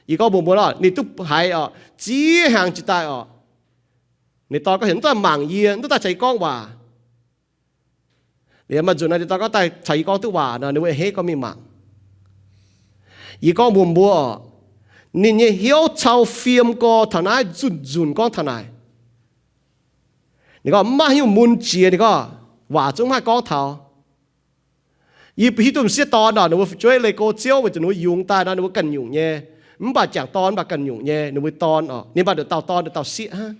Yie gorngv mbuox mbuo lorqc, ninh duqv haiz orqc, ziex hnyangx jiex daaih orqc. Ninh dorn gorngv heuc mv daaih mangc yie, mv daaih caux yie gorngv waac. Liuz maaih nzunc naaiv ninh dorn gorngv daaih caux yie gorngv duqv waac nor, ninh mbuo a'hneiv gorngv mingh mangc. Yie gorngv mbuox mbuo oc, ninh nyei hnyouv cau fiem gorx taux naaiv, nzunc nzunc gorngv taux naaic. Ninh gorngv mv maaih haaix nyungc mun jiex, ninh gorngv waac zungv mv haih gorngv taux. Yie hiuv duqv m'sieqv dorn oc, ninh mbuo fu'jueiv leih go ziouv weic zuqc ninh mbuo yungz daaih nor ninh mbuo ganh nyungc nyei. Mv baac jangc dorn mv baac ganh nyungc nyei, ninh mbuo dorn oc, ninh mbuo nduqc dauh dorn nduqc dauh sieqv hnangv.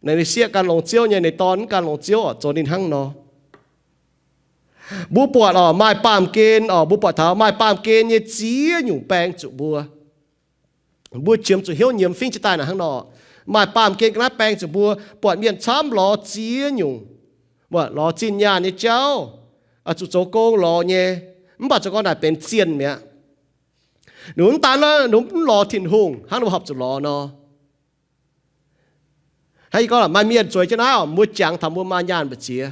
Naaic ninh sieqv gan longx ziouv nyei, ninh dorn mv gan longx ziouv oc, zoux ninh hnangv nor. Mbuo buatc oc, maaih baamh gen oc, mbuo buatc taux maaih baamh gen nyei ziex nyungc baeng zuqc mbuo. Mbuo qiemx zuqc hnyouv nyiemz fingx jiex daaih naaic hnangv nor. Maaih baamh gen ga'naaiv baeng zuqc mbuo, buatc mienh camv lorz ziex nyungc, lorz zinh nyaanh nyei jauv, zuqc zoux gong lorz nyei, mv baac zoux gong naaic benx zienh mi'aqv. Ninh mv daan nor, ninh mv lorz Tin-Hungh hnangv ninh mbuo horpc zuqc lorz nor. Hnangv yie gorngv, maaih mienh zueiz jienv naaiv oc, mbuo jangx taux mbuo maaih nyaanh mbu'ziex.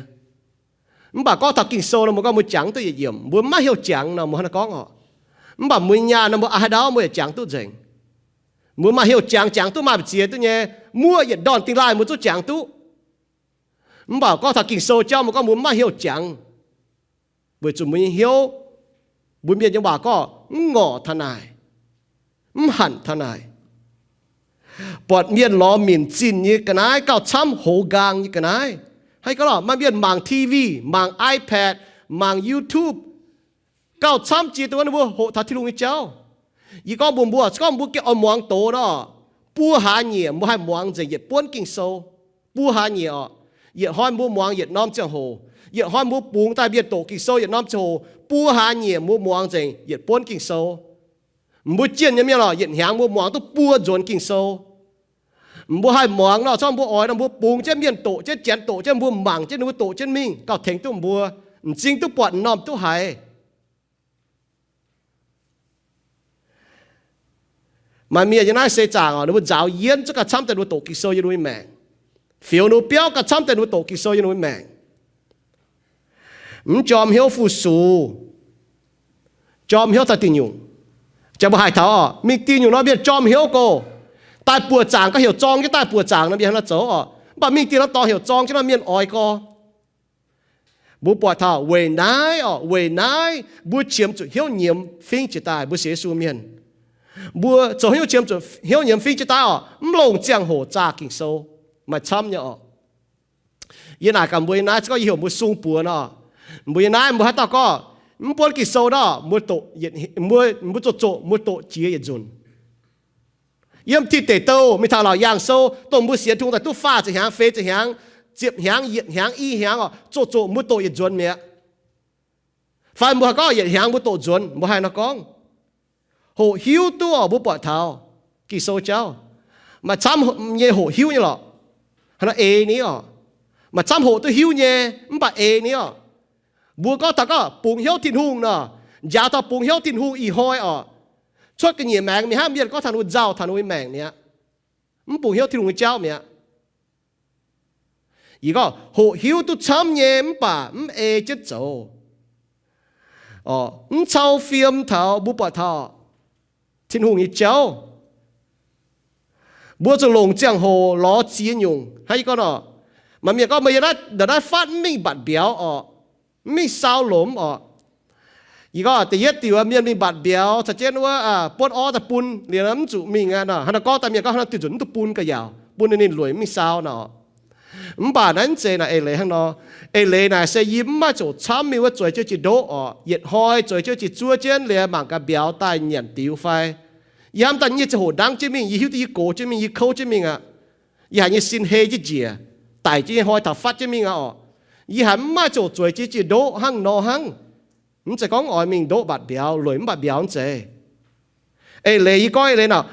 Mv baac gorngv taux Ging-Sou nor, mbuo gorngv mbuo jangx duqv yietc yiemc, mbuo maiv hiuv jangx nor, mbuo hnangv naaiv gorngv oc. Mv baac mbuo nyaanh nor, mbuo a'hneiv ndau mbuo yaac jangx duqv nzengc. Mbuo maaih hnyouv jangx, jangx duqv maaih mbu'ziex duqv nyei, muoqv yietc ndorn dingh laaih mbuo zungv jangx duqv. Mv baac gorngv taux Ging-Sou jauv, mbuo gorngv mbuo maiv hiuv jangx, weic zuqc mbuo nyei hnyouv, mbuo mienh nyei waac gorngv mv ngorc taux naaic, mv hanc taux naaic. Buatc mienh lorz minc zinh nyei ga'naaiv gauh camv, hoz nqaang nyei ga'naaiv. Hnangv yie gorngv lorqc, maaih mienh mangc T V, mangc iPad, mangc YouTube, gauh camv jiex dongh wuov ninh mbuo hoqc taux Tin-Hungh nyei jauv. Yie gorngv mbuox mbuo, se gorngv mbuo gengh oix muangx doz nor, buo hlaax nyieqc mbuo haih muangx nzengc yietc buonv Ging-Sou. Buo hlaax nyieqc oc. Yietc hnoi mbuo muangx yietc norm ziangh hoc, yietc hnoi mbuo bungx daaih mienh doqc Ging-Sou yietc norm ziangh hoc, buo hlaax nyieqc mbuo muangx nzengc yietc buonv Ging-Sou. Mbuo jienh nyei mienh oc, yietc hnyangx mbuo muangx duqv buo nzuonx Ging-Sou. Mbuo haih muangx nor, se gorngv mbuo oix nor, mbuo bungx jienv mienh doqc jienv, Janx doqc jienv, mbuo mangc jienv ninh mbuo doqc jienv mingh gauh tengx duqv mbuo. M'zing duqv buatc, m'normh duqv haiz. Maaih mienh nyei naaiv seix zaangc oc, ninh mbuo nzaaux yienv zungv gauh camv daaih ninh mbuo doqc Ging-Sou yiem ninh mbuo nyei maengc. Fioux ninh mbuo biauv gauh camv daaih ninh mbuo doqc Ging-Sou yiem ninh mbuo nyei maengc. Mv jorm hnyouv fu-sux, jorm hnyouv taux diuh nyungc. Jangx mbuo haiz taux oc, mingh diuh nyungc nor mienh jorm hnyouv go. Daaih buoqc zaangc gorngv heuc zorng jienv daaih buoqc zaangc nor mienh hnangv naaiv zoux oc. Mv baac mingh diuh nor dorngx heuc zorng jienv nor mienh oix gorx. Mbuo buatc taux weic naaiv oc, weic naaiv mbuo qiemx zuqc hnyouv nyiemz fingx jiex daaih, mbuo sienx Yesu mienh. Mbuo zoux haaix nyungc qiemx zuqc hnyouv nyiemz fingx jiex daaih oc? Mv longc ziangh hoc zaah Ging-Sou. Maaih camv nyei oc. Yie naaic gaax mbuo nyei naaiv, se gorngv yie heuc mbuo sung buoz nor, mbuo nyei naaiv mbuo haaix dauh gorngv mv buonv Ging-Sou nor, mbuo, mbuo zoqc zoqc mbuo doqc jiex yietc nzunc. Yiem Tin Deic Douv mingh taux Laauc Yaangh Sou, dongh mbuo sienx Tin-Hungh daaih duqv faah ziepc hnyangx, feix ziepc hnyangx, ziepc hnyangx, yietc hnyangx, i hnyangx oc, zoqc zoqc mbuo doqc yietc nzuonx mi'aqv. Fai mbuo haih gorngv yietc hnyangx mbuo doqc nzuonx, mbuo haih nor gorngv. Hoqc hiuv duqv oc, mbuo buatc taux Ging-Sou jauv, maaih camv nyei hoqc hiuv nyei lorqc. Haaix nor eix ni oc. Maaih camv hoqc duqv hiuv nyei, mv baac eix ni oc. Mbuo gorngv taux gorngv bungx hnyouv Tin-Hungh nor, njaaux taux bungx hnyouv Tin-Hungh ih hnoi oc, cuotv ga'nyiec maengx mingh hnangv mienh gorngv taux ninh mbuo nzauh taux ninh mbuo nyei maengc mi'aqv. Mv bungx hnyouv Tin-Hungh nyei jauv mi'aqv. Yie gorngv hoqc hiuv duqv camv nyei mv baac mv ei jienv zoux, mv cau fiem taux mbuo buatc taux Tin-Hungh nyei jauv. Mbuo zuqc longc ziangh hoc lorz ziex nyungc. Hnangv yie gorngv nor, maaih mienh gorngv meih yiem naaiv, ndongc naaiv fatv mv mingh mbatc mbiauz oc, mv mingh sau lomc oc. Yie gorngv da'yietv diuc mienh mingh mbatc mbiauz caux jienv wuov buonv orv daaih bun liuz mv zuqc mingh aqv nor. Hnangv naaiv gorngv daaih mienh gorngv hnangv naaiv diuh nzunc mv duqv bun ga'naaiv yaac bun ninh lueic mv mingh sau nor. Mv baac naaiv mv zeiz naaic eix leiz hnangv nor. Eix leiz naaic se yie mv maaih ziouc camv mingh wuov zueiz jienv jiex ndoqv oc. Yietc hnoi zueiz jienv jiex zuov jienv liuz mangc gaax mbiauz daaih nyanc diux fai. Yie hnamv daaih nyei ziangh hoc ndangv jienv mingh, yie hiuv duqv yie gox jienv mingh, yie kouv jienv mingh aqv. Yie haiz nyei sin hei jienv njiec, daic jienv nyei hnoi taux fatv jienv mingh aqv oc. Yie haiz mv maaih ziouc zueiz jienv jiex ndoqv hnangv nor hnangv. Mv zeiz gorngv oix mingh ndoqv mbatc mbiauz, lueic mv mbatc mbiauz mv zeiz. Eix leiz yie gorngv eix leiz naaic,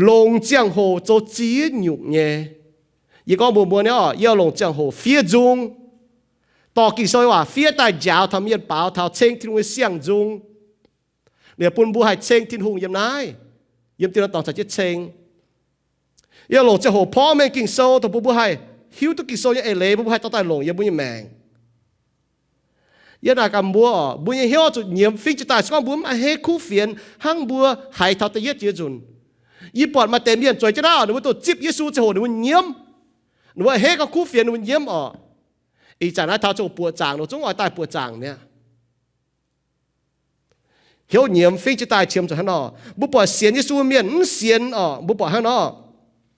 longc ziangh hoc zoux ziex nyungc nyei. Yie gorngv mbuox mbuo nyei oc, yie longc ziangh hoc fiev nzung, dorh Ging-Sou nyei waac fiev daaih njaaux taux mienh baaux taux ceng Tin-Hungh nyei siang-nzung, liuz bun mbuo haih ceng Tin-Hungh yiem naaiv, yiem dieh nor dorngx caux jienv ceng. Yie longc ziangh hoc porv mengh Ging-Sou dongh bun mbuo haih hiuv duqv Ging-Sou nyei eix leiz, bun mbuo haih dorh daaih longc yiem mbuo nyei maengc. Yie naaic gaax mbuo oc, mbuo nyei hnyouv zuqc nyiemz fingx jiex daaih. Se gorngv mbuo mv a'hneiv kuv fienx hnangv mbuo haiz taux da'yietv jiex nzunc, yie buatc maaih deix mienh zueiz jienv naaiv oc, ninh mbuo doqc zipv Yesu ziangh hoc ninh mbuo nyiemv. Ninh mbuo a'hneiv gorngv kuv fienx ninh mbuo nyiemv oc. Ih zanc naaiv taux ziangh hoc buoqc zaangc, ninh mbuo zungv oix daaih buoqc zaangc mi'aqv. Hnyouv nyiemz fingx jiez daaih qiemx zuqc hnangv nor. Mbuo buatc sienx Yesu mienh mv sienx orqc, mbuo buatc hnangv nor.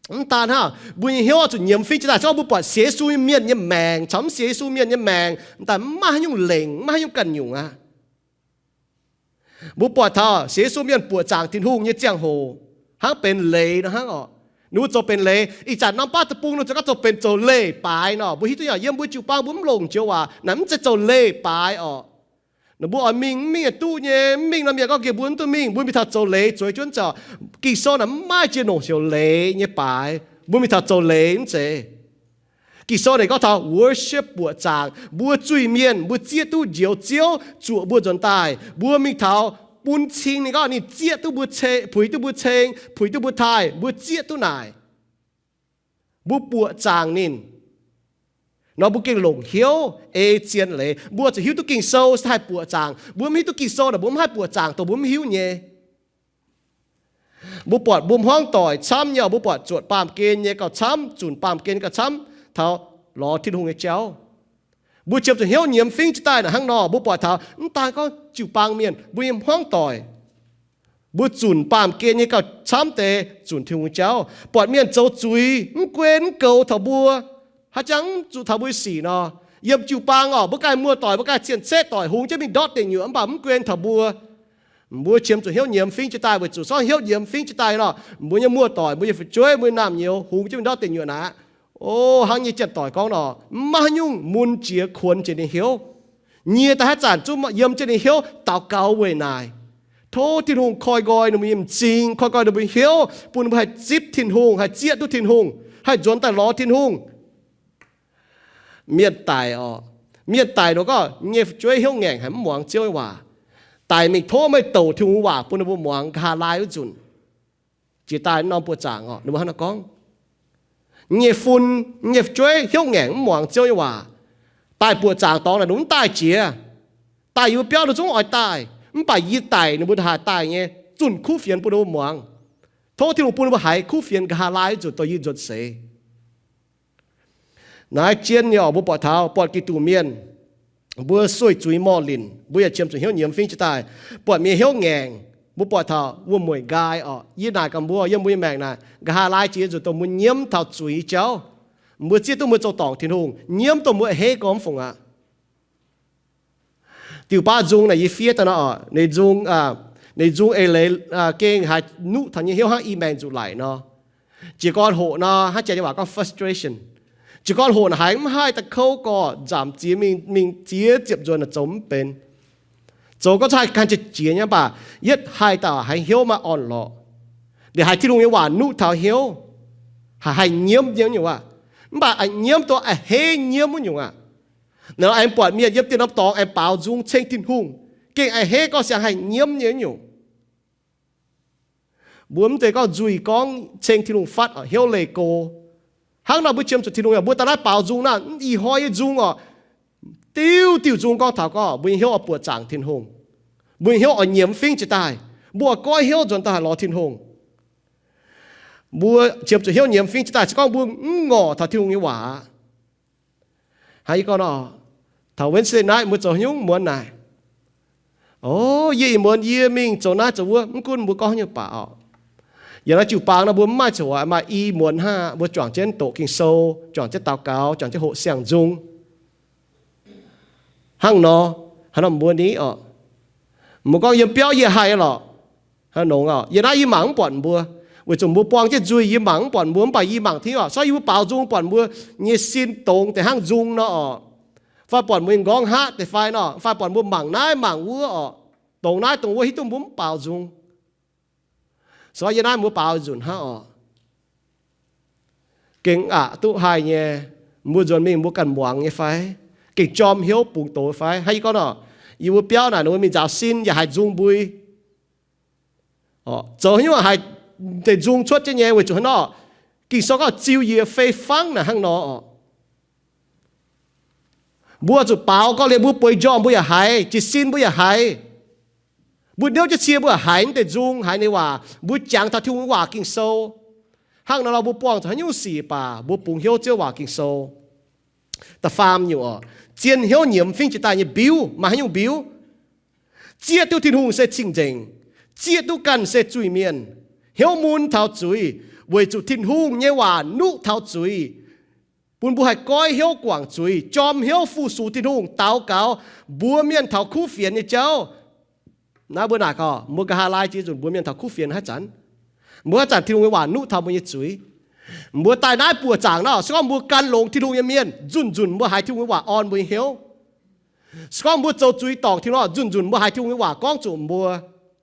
Mv daan hnangv, mbuo nyei hnyouv oix zuqc nyiemz fingx jiez daaih, se gorngv mbuo buatc sienx Yesu mienh nyei maengc caux mv sienx Yesu mienh nyei maengc, mv daan mv maaih haaix nyungc lengc, mv maaih haaix nyungc ganh nyungc aqv. Mbuo buatc taux sienx Yesu mienh buoqc zaangc Tin-Hungh nyei ziangh hoc, hnangv benx leiz nor hnangv orqc. Ninh mbuo zoux benx leiz, ih zanc norm baav deic-bung nor zoux gaax zoux benx zoux leiz-baaix nor. Mbuo hiuv duqv nyei, yiem mbuo jiu-baang mbuo mv longc joux waac naaic, mv zeiz zoux leiz-baaix orqc. Ninh mbuo oix mingh mv mingh duqv nyei, mv mingh nor mienh gorngv gengh mbuo mv duqv mingh. Mbuo mingh taux zoux leiz zueiz jienv nzauh. Ging-Sou naaic mv maaih jiex longc heuc leiz nyei baaix. Mbuo mingh taux zoux leiz mv zeiz. Ging-Sou naaic gorngv taux worship, buoqc zaangc. Mbuo zuiz-mienh mbuo zieqv duqv Njoux Ziouv zuoqc mbuo nzuonx daaih, mbuo mingh taux bun cing ninh, gorngv ninh zieqv duqv mbuo ceng, puix duqv mbuo ceng, puix duqv mbuo taaih, mbuo zieqv duqv naaic. Mbuo buoqc zaangc ninh nor, mbuo gengh longc hnyouv ei zien leiz. Mbuo zuqc hiuv duqv Ging-Sou se haih buoqc zaangc. Mbuo mv hiuv duqv Ging-Sou naaic, mbuo mv haih buoqc zaangc, dongh mbuo mv hiuv nyei. Mbuo buatc mbuo hmuangv doic camv nyei, mbuo buatc zuotc baamh gen nyei gauh camv, zunc baamh gen nyei gauh camv taux lorz Tin-Hungh nyei jauv. Mbuo qiemx zuqc hnyouv nyiemz fingx jiez daaih naaic hnangv nor. Mbuo buatc taux mv daan gorngv jiu-baang mienh, mbuo nyei hmuangv doic, mbuo zunc baamh gen nyei gauh camv deix zunc Tin-Hungh nyei jauv. Buatc mienh zoux zuiz mv guen mv goux taux mbuo, haaix jangx mv zuqc taux mbuo sic nor. Yiem jiu-baang orqc, mbuo ganh muoz-doic, mbuo ganh cien-ceqv doic hungx jienv mingh ndortv deic nyuoqc, mv baac mv guen taux mbuo. Mbuo qiemx zuqc hnyouv nyiemz fingx jiez daaih weic zuqc sorng hnyouv nyiemz fingx jiez daaih nor, mbuo nyei muoz-doic, mbuo nyei fu'jueiv, mbuo nyei naamh nyouz hungx jienv mingh ndortv deic nyuoqc naaic. O, hnangv nyei janx-doic gorngv nor, mv maaih haaix nyungc mun jiex kuonx jiex ninh hnyouv. Nyie daaih haaix zanc zungv yiem jienv ninh hnyouv daux gaux weic naaic. Tov Tin-Hungh koi nqoi ninh mbuo nyei m'zing, koi nqoi ninh mbuo nyei hnyouv, bun ninh mbuo haih zipv Tin-Hungh, haih zieqv duqv Tin-Hungh, haih nzuonx daaih lorz Tin-Hungh. Mienh daic orqc, mienh daic nor gorngv nyei fu'jueiv hnyouv ngaengc haic, mv muangx Ziouv nyei waac. Daic mingh tov meih douc Tin-Hungh waac bun ninh mbuo muangx, nqa'haav laai wuov nzunc. Jiex daaih norm buoqc zaangc orqc, ninh mbuo hnangv naaiv gorngv. Nyei fun, nyei fu'jueiv hnyouv ngaengc mv muangx Ziouv nyei waac. Daaih buoqc zaangc dorngx naaic ninh mv daaih jiex. Daaih yie mbuo biauv ninh zungv oix daaih, mv baac yie daic ninh mbuo nqa'haav daaih nyei, zunh kuv fienx bun ninh mbuo muangx. Tov Tin-Hungh bun ninh mbuo haiz kuv fienx nqa'haav laai wuov nzunc dongh yie nzuonx seix. Naaiv zien nyei orqc, mbuo buatc taux buatc Giduc mienh, mbuo sueih zuiz morh linc, mbuo yaac qiemx zuqc hnyouv nyiemz fingx jiez daaih. Buatc mienh hnyouv ngaengc, mbuo buatc taux wuom-mueic nqaai orqc. Yie naaic gaax mbuo, yiem mbuo nyei maengc naaic, nqa'haav laai jiex nzunc dongh mbuo nyiemv taux zuiz jauv. Mbuo zieqv duqv mbuo zoux dorngc Tin-Hungh, nyiemv dongh mbuo a'hneiv gormx fungc aqv. Diuh baav nzung naaic yie fiev daaih nor orqc, ninh nzung, ninh nzung eix leiz gengh haiz nuqv taux nyei hnyouv hnangv i maengx nzuqc laic nor. Jiez gorn hoqc nor, hnangv janx nyei waac gorngv frustration. Jiez gorn hoqc naaic haiz mv haih daaih kouv gorx, nzamc ziex mingh, mingh ziex ziepc nzuonx naaic zoux mv benx. Zoux gorngv haih gan jiex nyei, mv baac yietv haih daaih haiz hnyouv maaih orn-lorqc. Liuz haiz Tin-Hungh nyei waac nuqv taux hnyouv, haiz haih nyiemv nyei wuov nyungc aqv. Mv baac a'hneiv nyiemv dongh a'hneiv nyiemv wuov nyungc aqv. Naaiv aengx buatc mienh yiem dieh norm dorngx aengx baaux nzung ceng Tin-Hungh, gengh a'hneiv gorngv siang haih nyiemv nyei wuov nyungc. Mbuo mv zeiz gorngv nzuih gorngv ceng Tin-Hungh fatv orqc, hnyouv leih go. Hnangv nor mbuo qiemx zuqc Tin-Hungh yaac mbuo daaih naaiv baaux nzung naaiv, ih hnoi nyei nzung orqc, diuh diuh nzung gorngv taux gorngv mbuo nyei hnyouv oix buoqc zaangc Tin-Hungh, mbuo nyei hnyouv oix nyiemz fingx jiez daaih, mbuo oix goiv hnyouv nzuonx daaih lorz Tin-Hungh. Mbuo qiemx zuqc hnyouv nyiemz fingx jiez daaih se gorngv mbuo mv ngorc taux Tin-Hungh nyei waac. Hnangv yie gorngv nor, taux Wednesday night mbuo zoux haaix nyungc muonz naaic? O, yie ih muonz yie mingh zoux naaiv zoux wuov, mv gunv mbuo gorngv haaix nyungc baac orqc, yaac naaiv jiu-baang nor mbuo mv maaih zoux aqv, maaih i muonz hnangv mbuo juangc jienv doqc Ging-Sou, juangc jienv daux gaux, juangc jienv hoqc siang-nzung. Hnangv nor, hnangv nor mbuo ni orqc, mbuo gorngv yiem biauv yie haih lorqc. Hnangv nor, yie naaiv yie mangc mv buatc mbuo, weic zuqc mbuo buang jienv nzuih yie mangc mv buatc mbuo, mv baac yie mangc Tin-Hungh orqc, se gorngv yie mbuo baaux nzung buatc mbuo nyei sin dongz deix hnangv nzung nor orqc, fai buatc mbuo nyei nqorngv haqv deix fai nor, fai buatc mbuo mangc naaiv mangc wuov orqc, dongz naaiv dongz wuov, hiuv duqv mbuo mv baaux nzung. Se gorngv yie naaiv mbuo baaux nzunc hnangv orqc, gengh aqc duqv haih nyei. Mbuo nzuonx mingh mbuo ganh muangx nyei fai? Gengh jorm hnyouv bungx doz fai? Hnangv yie gorngv nor, yie mbuo biauv naaic ninh mbuo mingh nzaaux sin yaac haiz nzung mbui. Zoux haaix nyungc haiz deix nzung cuotv jienv nyei, weic zuqc hnangv nor, Ging-Sou gorngv ziux yiec fei fangv naaic hnangv nor orqc. Mbuo zuqc baaux gorngv liuz mbuo bueix njormh mbuo yaac haiz, jiez sin mbuo yaac haiz. Mbuo niouv jienv cie mbuo yaac haiz naaiv deix nzung, haiz ninh waac, mbuo jangx taux Tin-Hungh waac Ging-Sou. Hnangv nor nor mbuo buangh zuqc haaix nyungc sic baac mbuo bungx hnyouv Ziouv waac Ging-Sou. Da'faam nyungc orqc, zien hnyouv nyiemz fingx jiez daaih nyei mbiuv, maaih haaix nyungc mbiuv? zieqv duqv Tin-Hungh se cing-nzengc, zieqv duqv ganh se zuiz-mienh, hnyouv mun taux zuiz, weic zuqc Tin-Hungh nyei waac nuqv taux zuiz, bun mbuo haih goiv hnyouv guangc zuiz, jorm hnyouv fu-sux Tin-Hungh, daux gaux mbuox mienh taux kuv fienx nyei jauv. Naaiv mbuo naaic gorngv mbuo nqa'haav laai jiex nzunc mbuox mienh taux kuv fienx haaix zanc, mbuo haaix zanc Tin-Hungh nyei waac nuqv taux mbuo nyei zuiz. Mbuo daaih naaiv buoqc zaangc nor, se gorngv mbuo gan longx Tin-Hungh nyei mienh, nzunc-nzunc mbuo haiz Tin-Hungh nyei waac orn mbuo nyei hnyouv. Se gorngv mbuo zoux zuiz dorngc Tin-Hungh, nzunc-nzunc mbuo haiz Tin-Hungh nyei waac gorngv zuqc mbuo,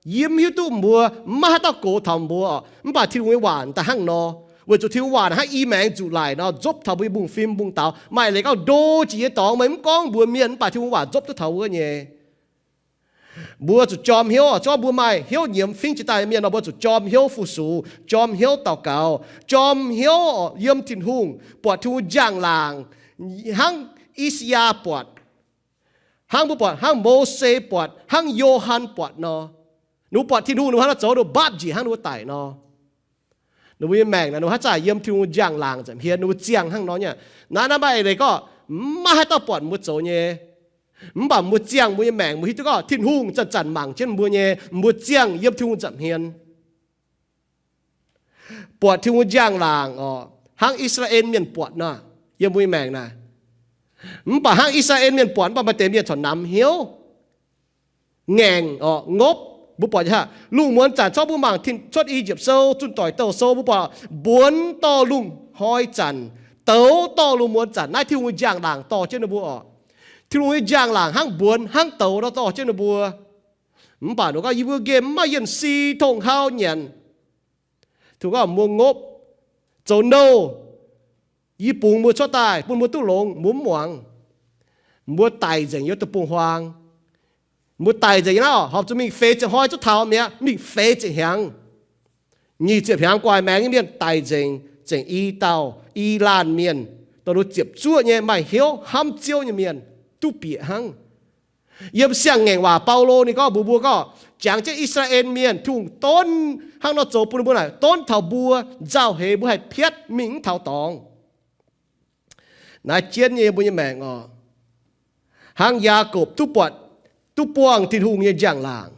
yie mv hiuv duqv mbuo, maiv maaih haaix dauh gox taux mbuo, mv baac Tin-Hungh nyei waac daaih hnangv nor. Weic zuqc Tin-Hungh waac hnangv i maengx nzuqc laic nor, nzopv taux mbuo nyei mbungv-fim mbungv-daaux. Maaih leiz gorngv ndo jiex nyei dorngx meih mv gorngv mbuox mienh, mv baac Tin-Hungh waac nzopv duqv taux wuov nyei. Mbuo zuqc jorm hnyouv, se gorngv mbuo maaih hnyouv nyiemz fingx jiex daaih nyei mienh nor, mbuo zuqc jorm hnyouv fu-sux, jorm hnyouv daux gaux, jorm hnyouv yiem Tin-Hungh, buatc Tin-Hungh njang-laangc, hnangv I^saa^yaa buatc, hnangv mbuo buatc, hnangv Mose buatc, hnangv Yo^han buatc nor. Ninh mbuo buatc Tin-Hungh, ninh mbuo hnangv nor zoux, ninh mbuo mbaapv njiec hnangv ninh mbuo daic nor. Ninh mbuo nyei maengc naaic, ninh mbuo haaix zanc yiem Tin-Hungh njang-laangc nza'hmien, ninh mbuo ziangh hnangv nor nyei. Naaiv, naaiv maaih leiz gorngv maiv maaih haaix dauh buatc mbuo zoux nyei. Mv baac mbuo ziangh mbuo nyei maengc, mbuo hiuv duqv gorngv Tin-Hungh zanc-zanc mangc jienv mbuo nyei, mbuo ziangh yiem Tin-Hungh nza'hmien. Buatc Tin-Hungh njang-laangc oc, hnangv I^saa^laa^en Mienh buatc nor, yiem mbuo nyei maengc naaic. Mv baac hnangv I^saa^laa^en Mienh buatc, mv baac maaih deix mienh corc namx hnyouv, ngaengc oc, ngopv. Mbuo buatc aqv, lungh muonz zanc corc mbuo mangc Cuotv I^yipv Sou, Zunh Doic Douh Sou, mbuo buatc mbuonx dorh lungh hnoi zanc, douz dorh lungh muonz zanc, naaiv Tin-Hungh nyei njang-laangc dorh jienv ninh mbuo oc. Tin-Hungh nyei njang-laangc hnangv mbuonx hnangv douz nor dorh jienv ninh mbuo. Mv baac ninh gorngv, yie mbuo nqemh mv maaih yienh si tong hau nyanc. Tin-Hungh gorngv, mbuo ngopv, zoux nouh, yie bungx mbuo cuotv daaih bun mbuo duqv longx, mbuo mv muangx. Mbuo daic nzengc yiem deic-bung-huaang. Mbuo daic nzengc naaiv, horpc zuqc mingh feix ziepc hnoi cuotv taux mi'aqv, mingh feix ziepc hnyangx. Nyic ziepc hnyangx guaax maengx nyei mienh daic nzengc, zengc i dauh, i laanh mienh, dongh ninh ziepc zuoqv nyei maaih hnyouv hnamv Ziouv nyei mienh duqv bieqc hnangv. Yiem Siang-Ngaengc Waac Baulo ninh gorngv mbuox mbuo gorngv, jangx jienv I^saa^laa^en Mienh, Tin-Hungh donv hnangv nor zoux bun ninh mbuo naaic, donv taux mbuo, nzauh heix mbuo haih piatv mingh mv taux dorngx. Naaiv jienv nyei yiem mbuo nyei maengc oc. Hnangv Yaakopv duqv buatc, duqv buangh Tin-Hungh nyei njang-laangc.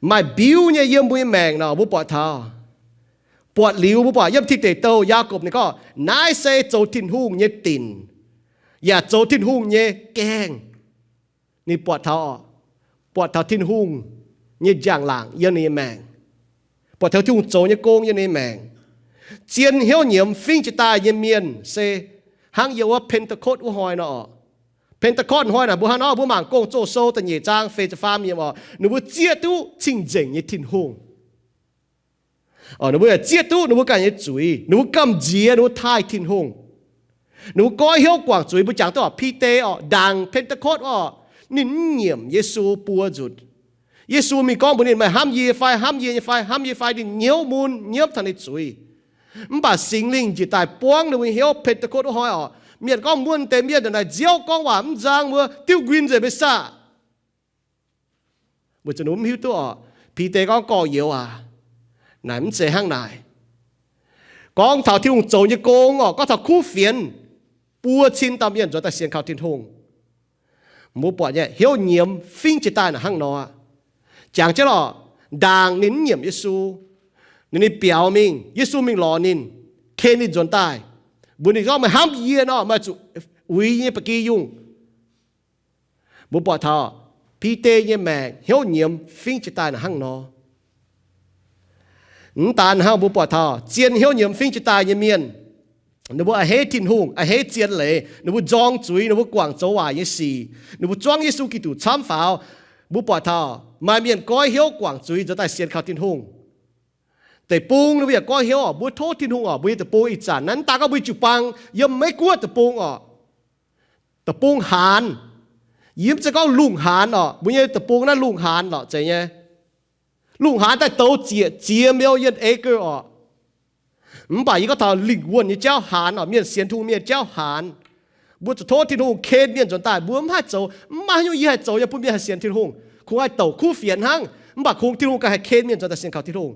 Maaih mbiuv nyei yiem mbuo nyei maengc nor, mbuo buatc taux. Buatc liuz mbuo buatc yiem Tin Deic Douh, Yaakopv ninh gorngv, naaiv se zoux Tin-Hungh nyei dinc, yaac zoux Tin-Hungh nyei gaengh. Ninh buatc taux, buatc taux Tin-Hungh nyei njang-laangc yiem ninh nyei maengc, buatc taux Tin-Hungh zoux nyei gong yiem ninh nyei maengc. Zien hnyouv nyiemz fingx jiex daaih nyei mienh se hnangv yiem wuov Pentecost wuov hnoi nor oc. Pentecost hnoi naaic mbuo hnangv nor, mbuo mangc Gong-Zoh Sou da'nyeic zaang feix ziepc faam yiem oc, ninh mbuo zieqv duqv cing-nzengc nyei Tin-Hungh. Ninh mbuo yaac zieqv duqv ninh mbuo ganh nyei zuiz, ninh mbuo gamh nziex, ninh mbuo taaih Tin-Hungh. Ninh mbuo goiv hnyouv guangc zuiz. Mbuo jangx duqv oc, Bide oc, ndaangc Pentecost oc, ninh mv nyiemc Yesu buo nzunc. Yesu mingh gorngv mbuox ninh, meih hnamv yie fai? Hnamv yie nyei fai? Hnamv yie fai? Ninh hnyouv mun nyiemv taux ninh zuiz. Mv baac Singx Lingh njiec daaih buangv ninh mbuo hnyouv. Pentecost wuov hnoi oc, mienh gorngv, muonc deix mienh ndongc naaic nziouv, gorngv waac mv nzang, wuov diuv nquin nzengc, meih saah? Weic zuqc ninh mbuo mv hiuv duqv oc. Bide gorngv, gorx-youz aac, naaic mv zeiz hnangv naaic. Gorngv taux Tin-Hungh zoux nyei gong oc, gorngv taux kuv fienx buo cin dauh mienh nzuonx daaih sienx kaux Tin-Hungh. Mbuo buatc nyei hnyouv nyiemz fingx jiex daaih naaic hnangv nor. Jangx jienv lorqc, ndaangc ninh mv nyiemc Yesu, ninh, ninh biaux mingh, Yesu mingh lorz ninh, ken ninh nzuonx daaih, mbuox ninh gorngv, meih hnamv yie nor, meih zuqc uix yie nyei ba'gi yungh. Mbuo buatc taux Bide nyei maengc hnyouv nyiemz fingx jiex daaih naaic hnangv nor. Mv daan hnangv, mbuo buatc taux zien hnyouv nyiemz fingx jiex daaih nyei mienh, ninh mbuo a'hneiv Tin-Hungh, a'hneiv zien leiz, ninh mbuo nzorng zuiz, ninh mbuo guangc zoux waaic nyei sic, ninh mbuo zuangv Yesu Giduc camv faaux. Mbuo buatc taux maaih mienh goiv hnyouv guangc zuiz nzuonx daaih sienx kaux Tin-Hungh. Deic-bung ninh mbuo yaac goiv hnyouv oc. Mbuo tov Tin-Hungh oc, mbuo nyei deic-bung ih zanc naaiv, mv daan gorngv mbuo jiu-baang yiem Meiv-Guoqv deic-bung oc, deic-bung haanz, yie mv zeiz gorngv lungh haanz oc, mbuo nyei deic-bung naaiv lungh haanz lorqc, zeiz nyei. Lungh haanz daaih douz ziec ziex million acre oc. Mv baac yie gorngv taux lingh wuonh nyei jauv haanz oc, mienh sienx Tin-Hungh mienh jauv haanz. Mbuo zuqc tov Tin-Hungh ken mienh nzuonx daaih. Mbuo mv haih zoux, mv maaih haaix nyungc yie haih zoux yiem bun mienh haih sienx Tin-Hungh. Kungx haih douc kuv fienx hnangv, mv baac kungx Tin-Hungh ganh haih ken mienh nzuonx daaih sienx kaux Tin-Hungh.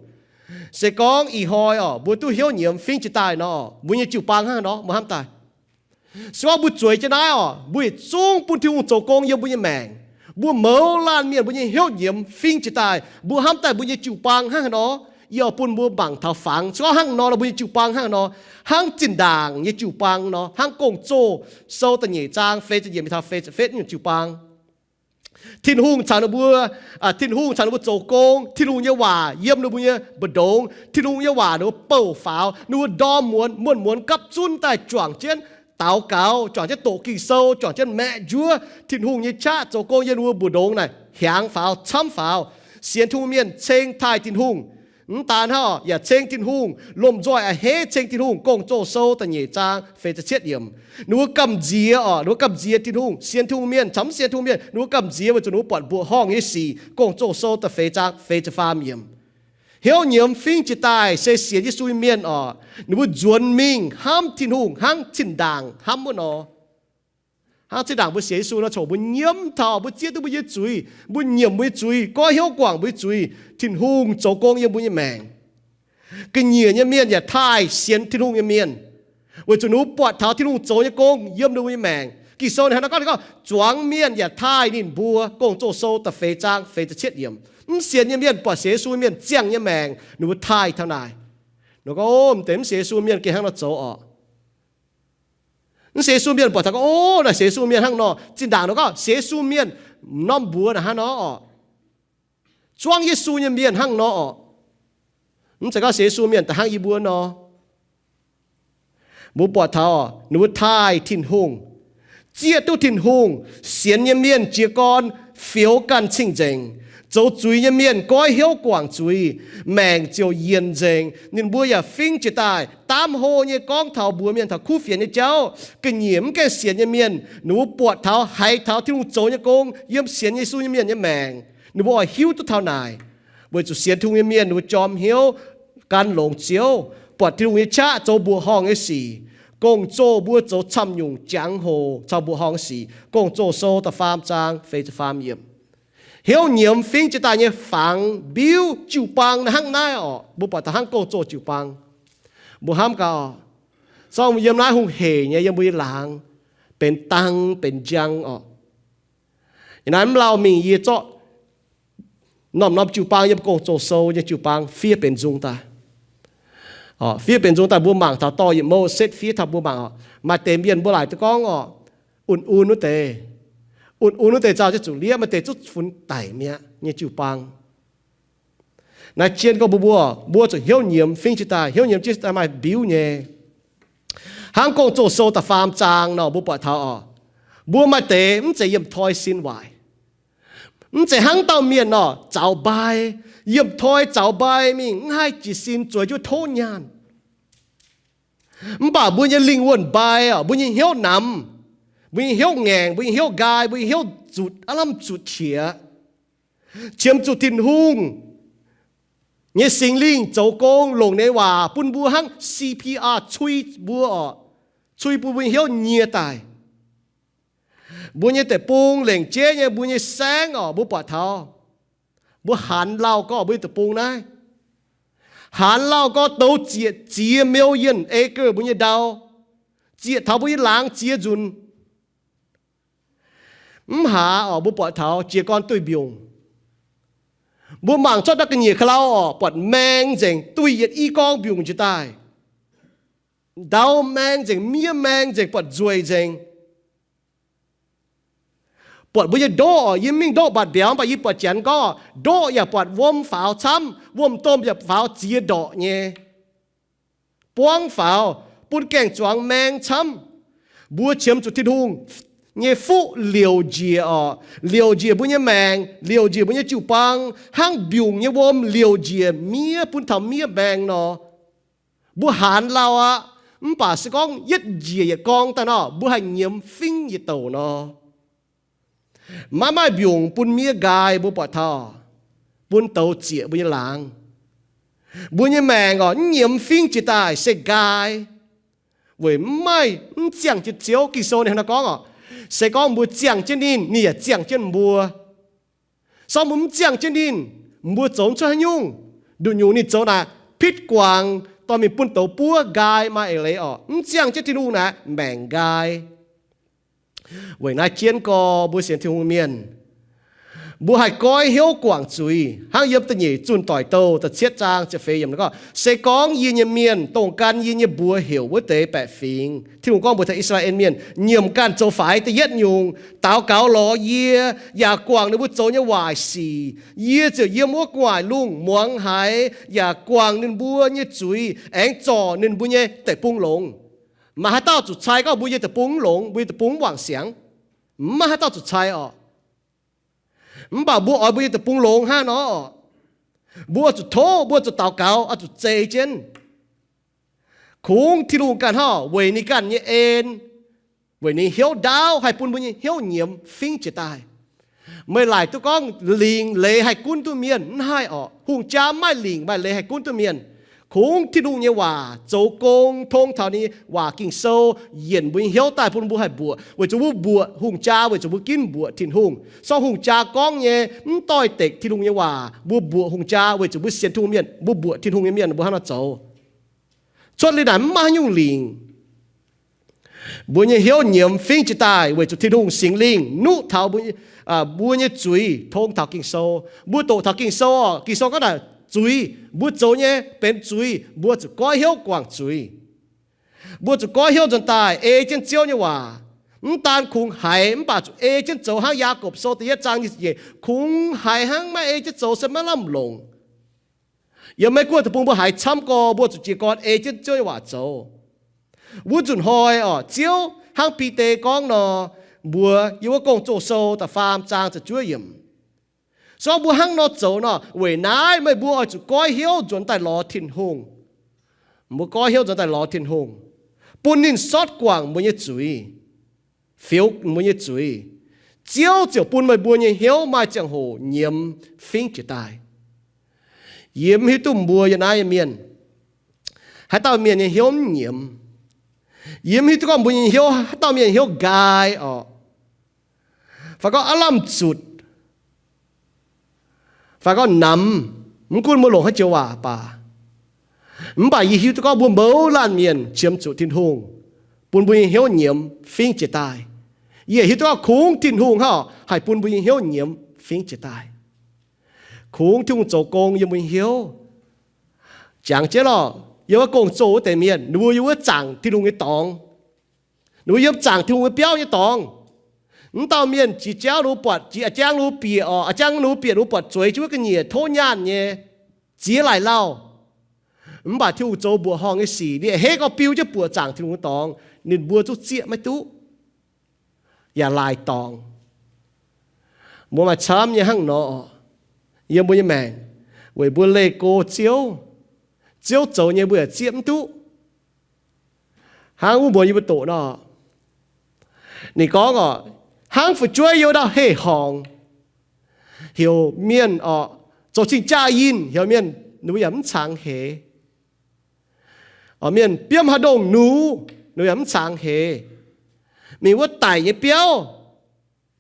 Se gorngv ih hnoi oc, mbuo duqv hnyouv nyiemz fingx jiex daaih nor, mbuo nyei jiu-baang hnangv nor, mbuo hnamv daaih, se gorngv mbuo zueiz jienv naaiv oc, mbuo yietc zungv bun Tin-Hungh zoux gong yiem mbuo nyei maengc. Mbuo mouz laanh mienh mbuo nyei hnyouv nyiemz fingx jiez daaih, mbuo hnamv daaih mbuo nyei jiu-baang hnangv haaix nor, yie oix bun mbuo mangc taux fangx. Se gorngv hnangv nor, mbuo nyei jiu-baang hnangv haaix nor, hnangv zinh ndaangc nyei jiu-baang nor, hnangv Gong-Zoh sou da'nyeic zaang feix ziepc yiemc mingh taux feix ziepc fetv nyungc jiu-baang. Tin-Hungh caux ninh mbuo, Tin-Hungh caux ninh mbuo zoux gong. Tin-Hungh nyei waac yiem ninh mbuo nyei mbu'ndongx. Tin-Hungh nyei waac ninh mbuo bouh faaux, ninh mbuo ndorm muonz, muonz-muonz gapv zunv daaih juangc jienv daux gaux, juangc jienv doqc Ging-Sou, juangc jienv maeqv njuov. Tin-Hungh nyei qaqv zoux gong yiem ninh mbuo mbu'ndongx naaic hiaangx faaux, camv faaux. Sienx Tin-Hungh mienh ceng taaih Tin-Hungh. Mv daan hnangv, yaac ceng Tin-Hungh, lomh nzoih a'hneiv ceng Tin-Hungh. Gong-Zoh sou da'nyeic zaang feix ziepc cietv yiemc. Ninh mbuo gamh nziex oc, ninh mbuo gamh nziex Tin-Hungh. Sienx Tin-Hungh mienh caux mv sienx Tin-Hungh mienh, ninh mbuo gamh nziex weic zuqc ninh mbuo buatc mbuoqc horngh nyei sic. Gong-Zoh sou da'feix zaang feix ziepc faam yiemc. Hnyouv nyiemz fingx jiez daaih se sienx Yesu nyei mienh oc, ninh mbuo nzuonx mingh hnamv Tin-Hungh hnangv zinh ndaangc hnamv wuov nor. Hnangv zinh ndaangc mbuo sienx Yesu nor, corc mbuo nyiemv taux, mbuo zieqv duqv mbuo nyei zuiz, mbuo nyiemc mbuo nyei zuiz, goiv hnyouv guangc mbuo nyei zuiz, Tin-Hungh zoux gong yiem mbuo nyei maengc. Ga'nyiec nyei mienh yaac taaih sienx Tin-Hungh nyei mienh, weic zuqc ninh mbuo buatc taux Tin-Hungh zoux nyei gong yiem ninh mbuo nyei maengc. Ging-Sou ninh hnangv naaiv gorngv, ninh gorngv, zuangx mienh yaac taaih ninh mbuo. Gong-Zoh sou da'feix zaang feix ziepc cietv yiemc. Mv sienx nyei mienh buatc sienx Yesu mienh ziangh nyei maengc, ninh mbuo taaih taux naaic. Ninh gorngv, O, m'deix mv sienx Yesu mienh gengh hnangv nor zoux oc. Mv sienx Yesu mienh buatc taux gorngv, O, naaiv sienx Yesu mienh hnangv nor. Zinh ndaangc ninh gorngv sienx Yesu mienh norm mbuox naaic hnangv nor oc. Zuangv Yesu nyei mienh hnangv nor oc. Mv zeiz gorngv sienx Yesu mienh da'hnangv yie mbuo nor. Mbuo buatc taux ninh mbuo taaih Tin-Hungh, zieqv duqv Tin-Hungh. Sienx nyei mienh jiez gorn fioux ganh cing-nzengc. Zoux zuiz nyei mienh goiv hnyouv guangc zuiz, maengc ziouc yienc nzengc. Ninh mbuo yaac fingx jiez daaih. Daamv hlo nyei gorngv taux mbuox mienh taux kuv fienx nyei jauv. Ga'nyiec mv gaengh sienx nyei mienh, ninh mbuo buatc taux, haiz taux Tin-Hungh zoux nyei gong yiem sienx Yesu nyei mienh nyei maengc, ninh mbuo oix hiuv duqv taux naaic. Weic zuqc sienx Tin-Hungh nyei mienh ninh mbuo jorm hnyouv, gan longx Ziouv, buatc Tin-Hungh nyei qaqv zoux mbuoqc horngh nyei sic. Gong-Zoh mbuo zoux camv nyungc jangx-hoc caux mbuoqc horngh nyei sic. Gong-Zoh sou da'faam zaang feix ziepc faam yiemc. Hnyouv nyiemz fingx jiez daaih nyei fangx mbiuv jiu-baang hnangv naaiv oc. Mbuo buatc taux hnangv Gong-Zoh jiu-baang, mbuo hnamv gaax oc, zorqv yiem naaiv hungh hec nyei yiem mbuo nyei laangz benx dang benx njang oc. Ih naaiv mv lauh mingh yie zorqv norm-norm jiu-baang yiem Gong-Zoh sou nyei jiu-baang fiev benx nzung daaih. Fiev benx nzung daaih mbuo mangc taux dorh yietc mouh setv fiev taux mbuo mangc oc. Maaih deix mienh mbuo laaic duqv gorngv oc, un-un wuov deix, un-un wuov deix nzauh jienv zuqc liev, maaih deix zuqc funx daic mi'aqv nyei jiu-baang. Naaiv jienv gorngv mbuo, mbuo, mbuo zuqc hnyouv nyiemz fingx jiez daaih. Hnyouv nyiemz jiez daaih maaih mbiuv nyei. Hnangv Gong-Zoh sou da'faam zaang nor mbuo buatc taux oc, mbuo maaih deix mv zeiz yiemh toi sin waaic. Mv zeiz hnangv dauh mienh nor zaux mbai, yiemh toi zaux mbai mingh mv haih jiez sin zueiz jienv tov nyaanh. Mv baac mbuo nyei lingh wuonh mbai oc, mbuo nyei hnyouv namx, mbuo nyei hnyouv ngaengc, mbuo nyei hnyouv nqaai, mbuo nyei hnyouv zutc, aav lamh zutc qiex. Qiemx zuqc Tin-Hungh nyei Singx Lingh zoux gong longc ninh waac bun mbuo hnangv C P R cui mbuo oc, cui bun mbuo nyei hnyouv nyie daaih. Mbuo nyei deic-bung lengc jeiv nyei, mbuo nyei saengv oc, mbuo buatc taux mbuo haanz lauh gorx mbuo nyei deic-bung naaiv, haanz lauh gorx douz zieqc ziex million acre mbuo nyei ndau, zieqc taux mbuo nyei laangz ziex nzunc. Mv haaix oc, mbuo buatc taux jiez gorn duih mbiungc. Mbuo mangc zorqv ndau ga'nyiec ka'lau oc, buatc maeng nzengc, duih yietc i gorngv mbiungc njiec daaih. Ndau maeng nzengc, miev maeng nzengc, buatc nzueic nzengc. Buatc mbuo nyei ndoqv oc, yie mingh ndoqv mbatc mbiauz, mv baac yie buatc janx gorngv ndoqv yaac buatc wuom faaux camv, wuom-domh yaac faaux ziex ndorqc nyei, buangv faaux, bun gaeng-zuangx maeng camv. Mbuo qiemx zuqc Tin-Hungh nyei fuqv liouc njiec oc, liouc njiec mbuo nyei maengc, liouc njiec mbuo nyei jiu-baang, hnangv mbiungc nyei wuom liouc njiec miev bun taux miev maeng nor. Mbuo haanz lauh aqv, mv baac se gorngv yietv njiec yietc gorngv daaih nor, mbuo haih nyiemz fingx yietc douc nor. Maiv maaih mbiungc bun miev nqaai, mbuo buatc taux, bun douz zieqc mbuo nyei laangz. Mbuo nyei maengc oc, mv nyiemz fingx jiex daaih se nqaai, weic mv maaih, mv ziangh jienv Ziouv. Ging-Sou ninh hnangv naaiv gorngv oc, se gorngv mbuo ziangh jienv ninh, ninh yaac ziangh jienv mbuo. Se gorngv mbuo mv ziangh jienv ninh, mbuo zoux mv cuotv haaix nyungc. Nduqc nyungc ninh zoux naaic pitv guangc, dorh mingh bun douz buov nqaai maaih eix leiz oc. Mv ziangh jienv Tin-Hungh naaic maengc nqaai. Weic naaiv jienv gorx mbuo sienx Tin-Hungh mienh, Mbuo haih goiv hnyouv guangc zuiz, hnangv yiem da'nyeic Zunh Doic Douh da'cietv zaang ziepc feix yiemc gorngv, Se gorngv yie nyei mienh, dongh gan yie nyei mbuox heuc wuov deix baeqc fingx, Tin-Hungh gorngv mbuox taux I^saa^laa^en Mienh, nyiemc ganh zoux faix da'yietv nyungc, daux gaux lorz yie, yaac guangc ninh mbuo zoux nyei waaic sic, yie ziouc yiem wuov gu'nguaaic lungh muangx haiz yaac guangc ninh mbuo nyei zuiz, aengx zorc ninh mbuo nyei deic-bung longx. Maaih haaix dauh zuqc cai gorngv mbuo nyei deic-bung mv longx, mbuo nyei deic-bung mv wangc siangx? Mv maaih haaix dauh zuqc cai orqc. Mv baac mbuo oix mbuo nyei deic-bung longx hnangv nor, mbuo zuqc tov, mbuo zuqc daux gaux, oix zuqc zeix jienv. Kungx Tin-Hungh ganh hnangv, weic ninh ganh nyei en, weic ninh hnyouv ndaauv haih bun mbuo nyei hnyouv nyiemz fingv jiez daaih. Meih laaic duqv gorngv lingc leiz haih gunv duqv mienh, mv haih orqc. Hungh jaa mv maaih lingc maaih leiz haih gunv duqv mienh. Kungx Tin-Hungh nyei waac zoux gong tong taux ninh nyei waac Ging-Sou yienc mbuo nyei hnyouv daaih bun mbuo haih mbuoqc, weic zuqc mbuo mbuoqc hungh jaa weic zuqc mbuo ginv mbuoqc Tin-Hungh. Sorng hungh jaa gorngv nyei mv doix-dekc Tin-Hungh nyei waac. Mbuo mbuoqc hungh jaa weic zuqc mbuo sienx Tin-Hungh mienh, mbuo mbuoqc Tin-Hungh nyei mienh, mbuo hnangv nor zoux. Cuotv liuz naaic mv maaih haaix nyungc lingc. Mbuo nyei hnyouv nyiemz fingv jiez daaih weic zuqc Tin-Hungh Singx Lingh nuqv taux mbuo nyei zuiz tong taux Ging-Sou. Mbuo doqc taux Ging-Sou orqc, Ging-Sou gorngv naaic zuiz, mbuo zoux nyei benx zuiz, mbuo zuqc goiv hnyouv guangc zuiz. Mbuo zuqc goiv hnyouv nzuonx daaih ei jienv Ziouv nyei waac. Mv daan kungx haiz mv baac zuqc ei jienv zoux hnangv Yaagorpc Sou da'yietv zaang nyic ziepc nyeic, kungx haiz hnangv maiv ei jienv zoux se maiv lamh longc. Yiem Meiv Guoqv deic-bung mbuo haiz camv gorx, mbuo zuqc jiez gorn ei jienv Ziouv nyei waac zoux. Wuov nzunc hnoi orqc, Ziouv hnangv Bide gorngv nor, mbuox yiem wuov Gong-Zoh Sou da'faam zaang ziepc juov yiemc, se gorngv mbuo hnangv nor zoux nor, weic naaiv meih mbuo oix zuqc goiv hnyouv nzuonx daaih lorz Tin-Hungh. Mbuo goiv hnyouv nzuonx daaih lorz Tin-Hungh, bun ninh sortv guangc mbuo nyei zuiz, fioux mbuo nyei zuiz. Ziouv ziouc bun meih mbuo nyei hnyouv maaih ziangh hoc nyiemz fingv jiez daaih. Yie mv hiuv duqv mbuo yiem naaiv nyei mienh, haaix dauh mienh nyei hnyouv mv nyiemz. Yie mv hiuv duqv gorngv mbuo nyei hnyouv, haaix dauh mienh hnyouv nqaai orqc, fai gorngv aav lamh zutc, fai gorngv namx, mv gunv mbuo longc haaix joux waac baac. Mv baac yie hiuv duqv gorngv mbuo mouz laanh mienh qiemx zuqc Tin-Hungh bun mbuo nyei hnyouv nyiemz fingv jiez daaih. Yie hiuv duqv gorngv kungx Tin-Hungh hnangv haih bun mbuo nyei hnyouv nyiemz fingv jiez daaih. Kungx Tin-Hungh zoux gong yiem mbuo nyei hnyouv. Jangx jienv lorqc, yiem wuov gong-zoh wuov deix mienh, ninh mbuo yiem wuov zaangc Tin-Hungh nyei dorngx. Ninh mbuo yiem zaangc Tin-Hungh nyei biauv nyei dorngx. Mv dauh mienh jiex jauv ninh mbuo buatc, jiex a'jangv ninh mbuo bieqc orqc, a'jangv ninh mbuo bieqc ninh mbuo buatc zueiz jienv wuov ga'nyiec tov nyaanh nyei, ziex laaic lauh. Mv baac Tin-Hungh zoux mbuoqc horngh nyei sic, ninh a'hneiv gorngv biu jienv buoqc zaangc Tin-Hungh nyei dorngx, ninh mbuo zungv zieqv maiv duqv, yaac laaic dorngx. Mbuo maaih camv nyei hnangv nor, yiem mbuo nyei maengc, weic mbuo leih go Ziouv, Ziouv zoux nyei mbuo yaac zieqv mv duqv. Hnangv wuov mbuox yie mbuo doqc nor, ninh gorngv orqc, hnangv fu'jueiv yiem wuov dauh heh-horngc, heuc mienh orqc zoux cing-jaa yinh, heuc mienh, ninh mbuo yaac mv cangx heix. Orqc, mienh biomv haaix ndongh nuqv, ninh mbuo yaac mv cangx heix. Mingh wuov daic nyei biauv,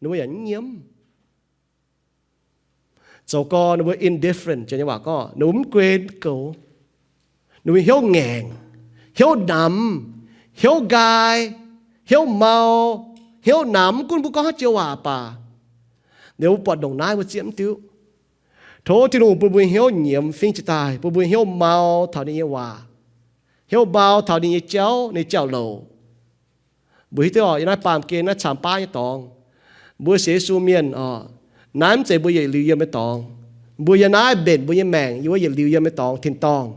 ninh mbuo yaac mv nyiemv. Zoux gorn ninh mbuo indifferent, janx nyei waac gorngv ninh mbuo mv guen goux. Ninh mbuo hnyouv ngaengc, hnyouv namx, hnyouv nqaai, hnyouv mau, hnyouv namx, mv gunv mbuo gorngv haaix joux waac baac, ninh mbuo buatc ndongc naaiv mbuo zieqv mv duqv. Tov Tin-Hungh bun mbuo hnyouv nyiemz fingv jiez daaih, bun mbuo hnyouv mau taux ninh nyei waac, hnyouv mau taux ninh nyei jauv, ninh jauv-louc. Mbuo hiuv duqv orqc, yiem naaiv baamh gen naaiv caamx baav nyei dorngx, mbuo sienx Yesu mienh orqc, naaiv mv zeiz mbuo yietc liuz yiem nyei dorngx. Mbuo yiem naaiv mbenc mbuo nyei maengc yiem wuov yietc liuz yiem nyei dorngx tin-dorngh.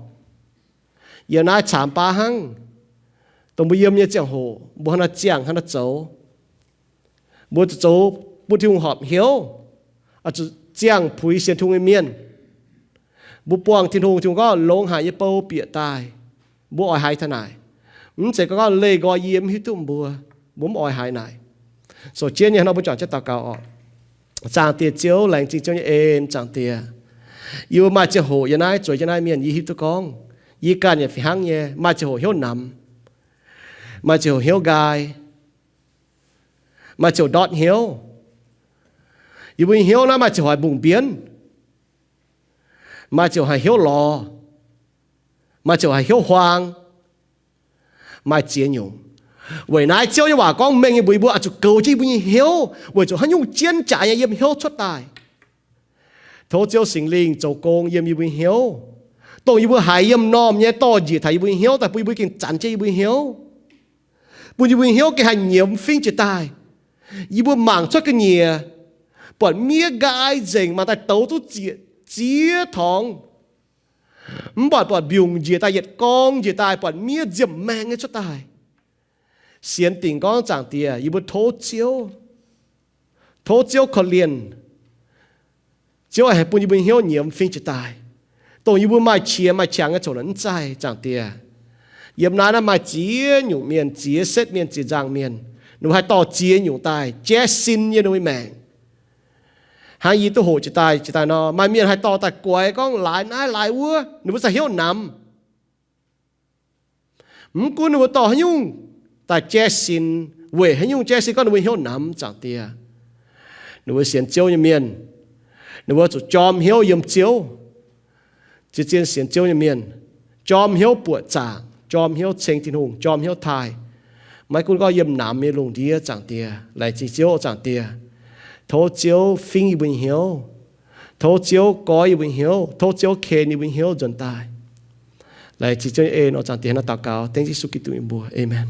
Yiem naaiv caamx baav hnangv, dongh mbuo yiem nyei ziangh hoc mbuo hnangv nor ziangh hnangv nor zoux. Mbuo zuqc zoux bun Tin-Hungh horpc hnyouv, zuqc ziangh puix sienx Tin-Hungh nyei mienh. Mbuo buangh Tin-Hungh, Tin-Hungh gorngv longx haic nyei bou bieqc daaih. Mbuo oix haiz taux naaic. Mv zeiz gorngv leih nqoi yie mv hiuv duqv mbuo, mbuo mv oix haiz naaic. Sou jienv nyei hnangv nor mbuo juangc jienv daux gaux orqc. Zaangc Diex Ziouv, laengz zingh Ziouv nyei en, Zaangc Diex. Yie mbuo maaih ziangh hoc yiem naaiv zueiz jienv naaiv mienh, yie hiuv duqv gorngv yie ganh yaac fih hnangv nyei, maaih ziangh hoc hnyouv namx, maaih ziangh hoc hnyouv nqaai, maaih ziangh hoc ndortv hnyouv. Yie mbuo nyei hnyouv naaiv maaih ziangh hoc haiz mbungh mbienv, maaih ziangh hoc haiz hnyouv lorz, maaih ziangh hoc haiz hnyouv huaang, maaih ziex nyungc. Weic naaiv Ziouv nyei waac gorngv mengh nyei mbuox yie mbuo oix zuqc goux jienv yie mbuo nyei hnyouv, weic zuqc haaix nyungc jienv jaaix nyei yiem hnyouv cuotv daaih. Tov Ziouv Singx Lingh zoux gong yiem yie mbuo hnyouv, dongh yie mbuo haiz yiem m'normh nyei dorh njiec taux yie mbuo hnyouv daaih bun yie mbuo gengh zanc jienv yie mbuo hnyouv, bun yie mbuo hnyouv gengh haih nyiemz fingv jiez daaih. Yie mbuo mangc cuotv ga'nyiec, buatc miev nqaai nzengc, mangc daaih douz duqv zieqc ziex torngx, mv buatc, buatc mbiungc njiec daaih, yietc gorngv njiec daaih, buatc miev nziemh maengh nyei cuotv daaih. Sienx dingc gorngv, Zaangc Diex, yie mbuo tov Ziouv, tov Ziouv korv-lienh. Ziouv haih bun yie mbuo hnyouv nyiemz fingv jiez daaih, dongh yie mbuo maaih qiex maaih qangx nyei coc naaic mv zaih, Zaangc Diex. Yiem naaiv naaiv maaih ziex nyungc mienh, ziex setv mienh, ziex nzangc mienh, ninh mbuo haih dorh ziex nyungc daaih jaiv sin yiem ninh mbuo maengc. Hnangv yie duqv hoqc jiez daaih, jiez daaih nor, maaih mienh haih dorh daaih guaix gorngv laaix naaiv laaix wuov, ninh mbuo za'hnyouv namx. Mv gunv ninh mbuo dorh haaix nyungc daaih jaiv sin, weic haaix nyungc jaiv sin, gorngv ninh mbuo hnyouv namx, Zaangc Diex. Ninh mbuo sienx Ziouv nyei mienh, ninh mbuo zuqc jorm hnyouv yiem Ziouv. Zien-zien sienx Ziouv nyei mienh, jorm hnyouv buoqc zaangc, jorm hnyouv ceng Tin-Hungh, jorm hnyouv taaih. Maiv gunv gorngv yiem namx nyei lungh ndiev, Zaangc Diex, laengz zingh Ziouv, Zaangc Diex. Tov Ziouv fingv yie mbuo nyei hnyouv. Tov Ziouv goiv yie mbuo nyei hnyouv. Tov Ziouv ken yie mbuo nyei hnyouv nzuonx daaih. Laengz zingh Ziouv nyei en, Zaangc Diex, naaiv daux gaux dengv Yesu Giduc nyei mbuox. Aamen.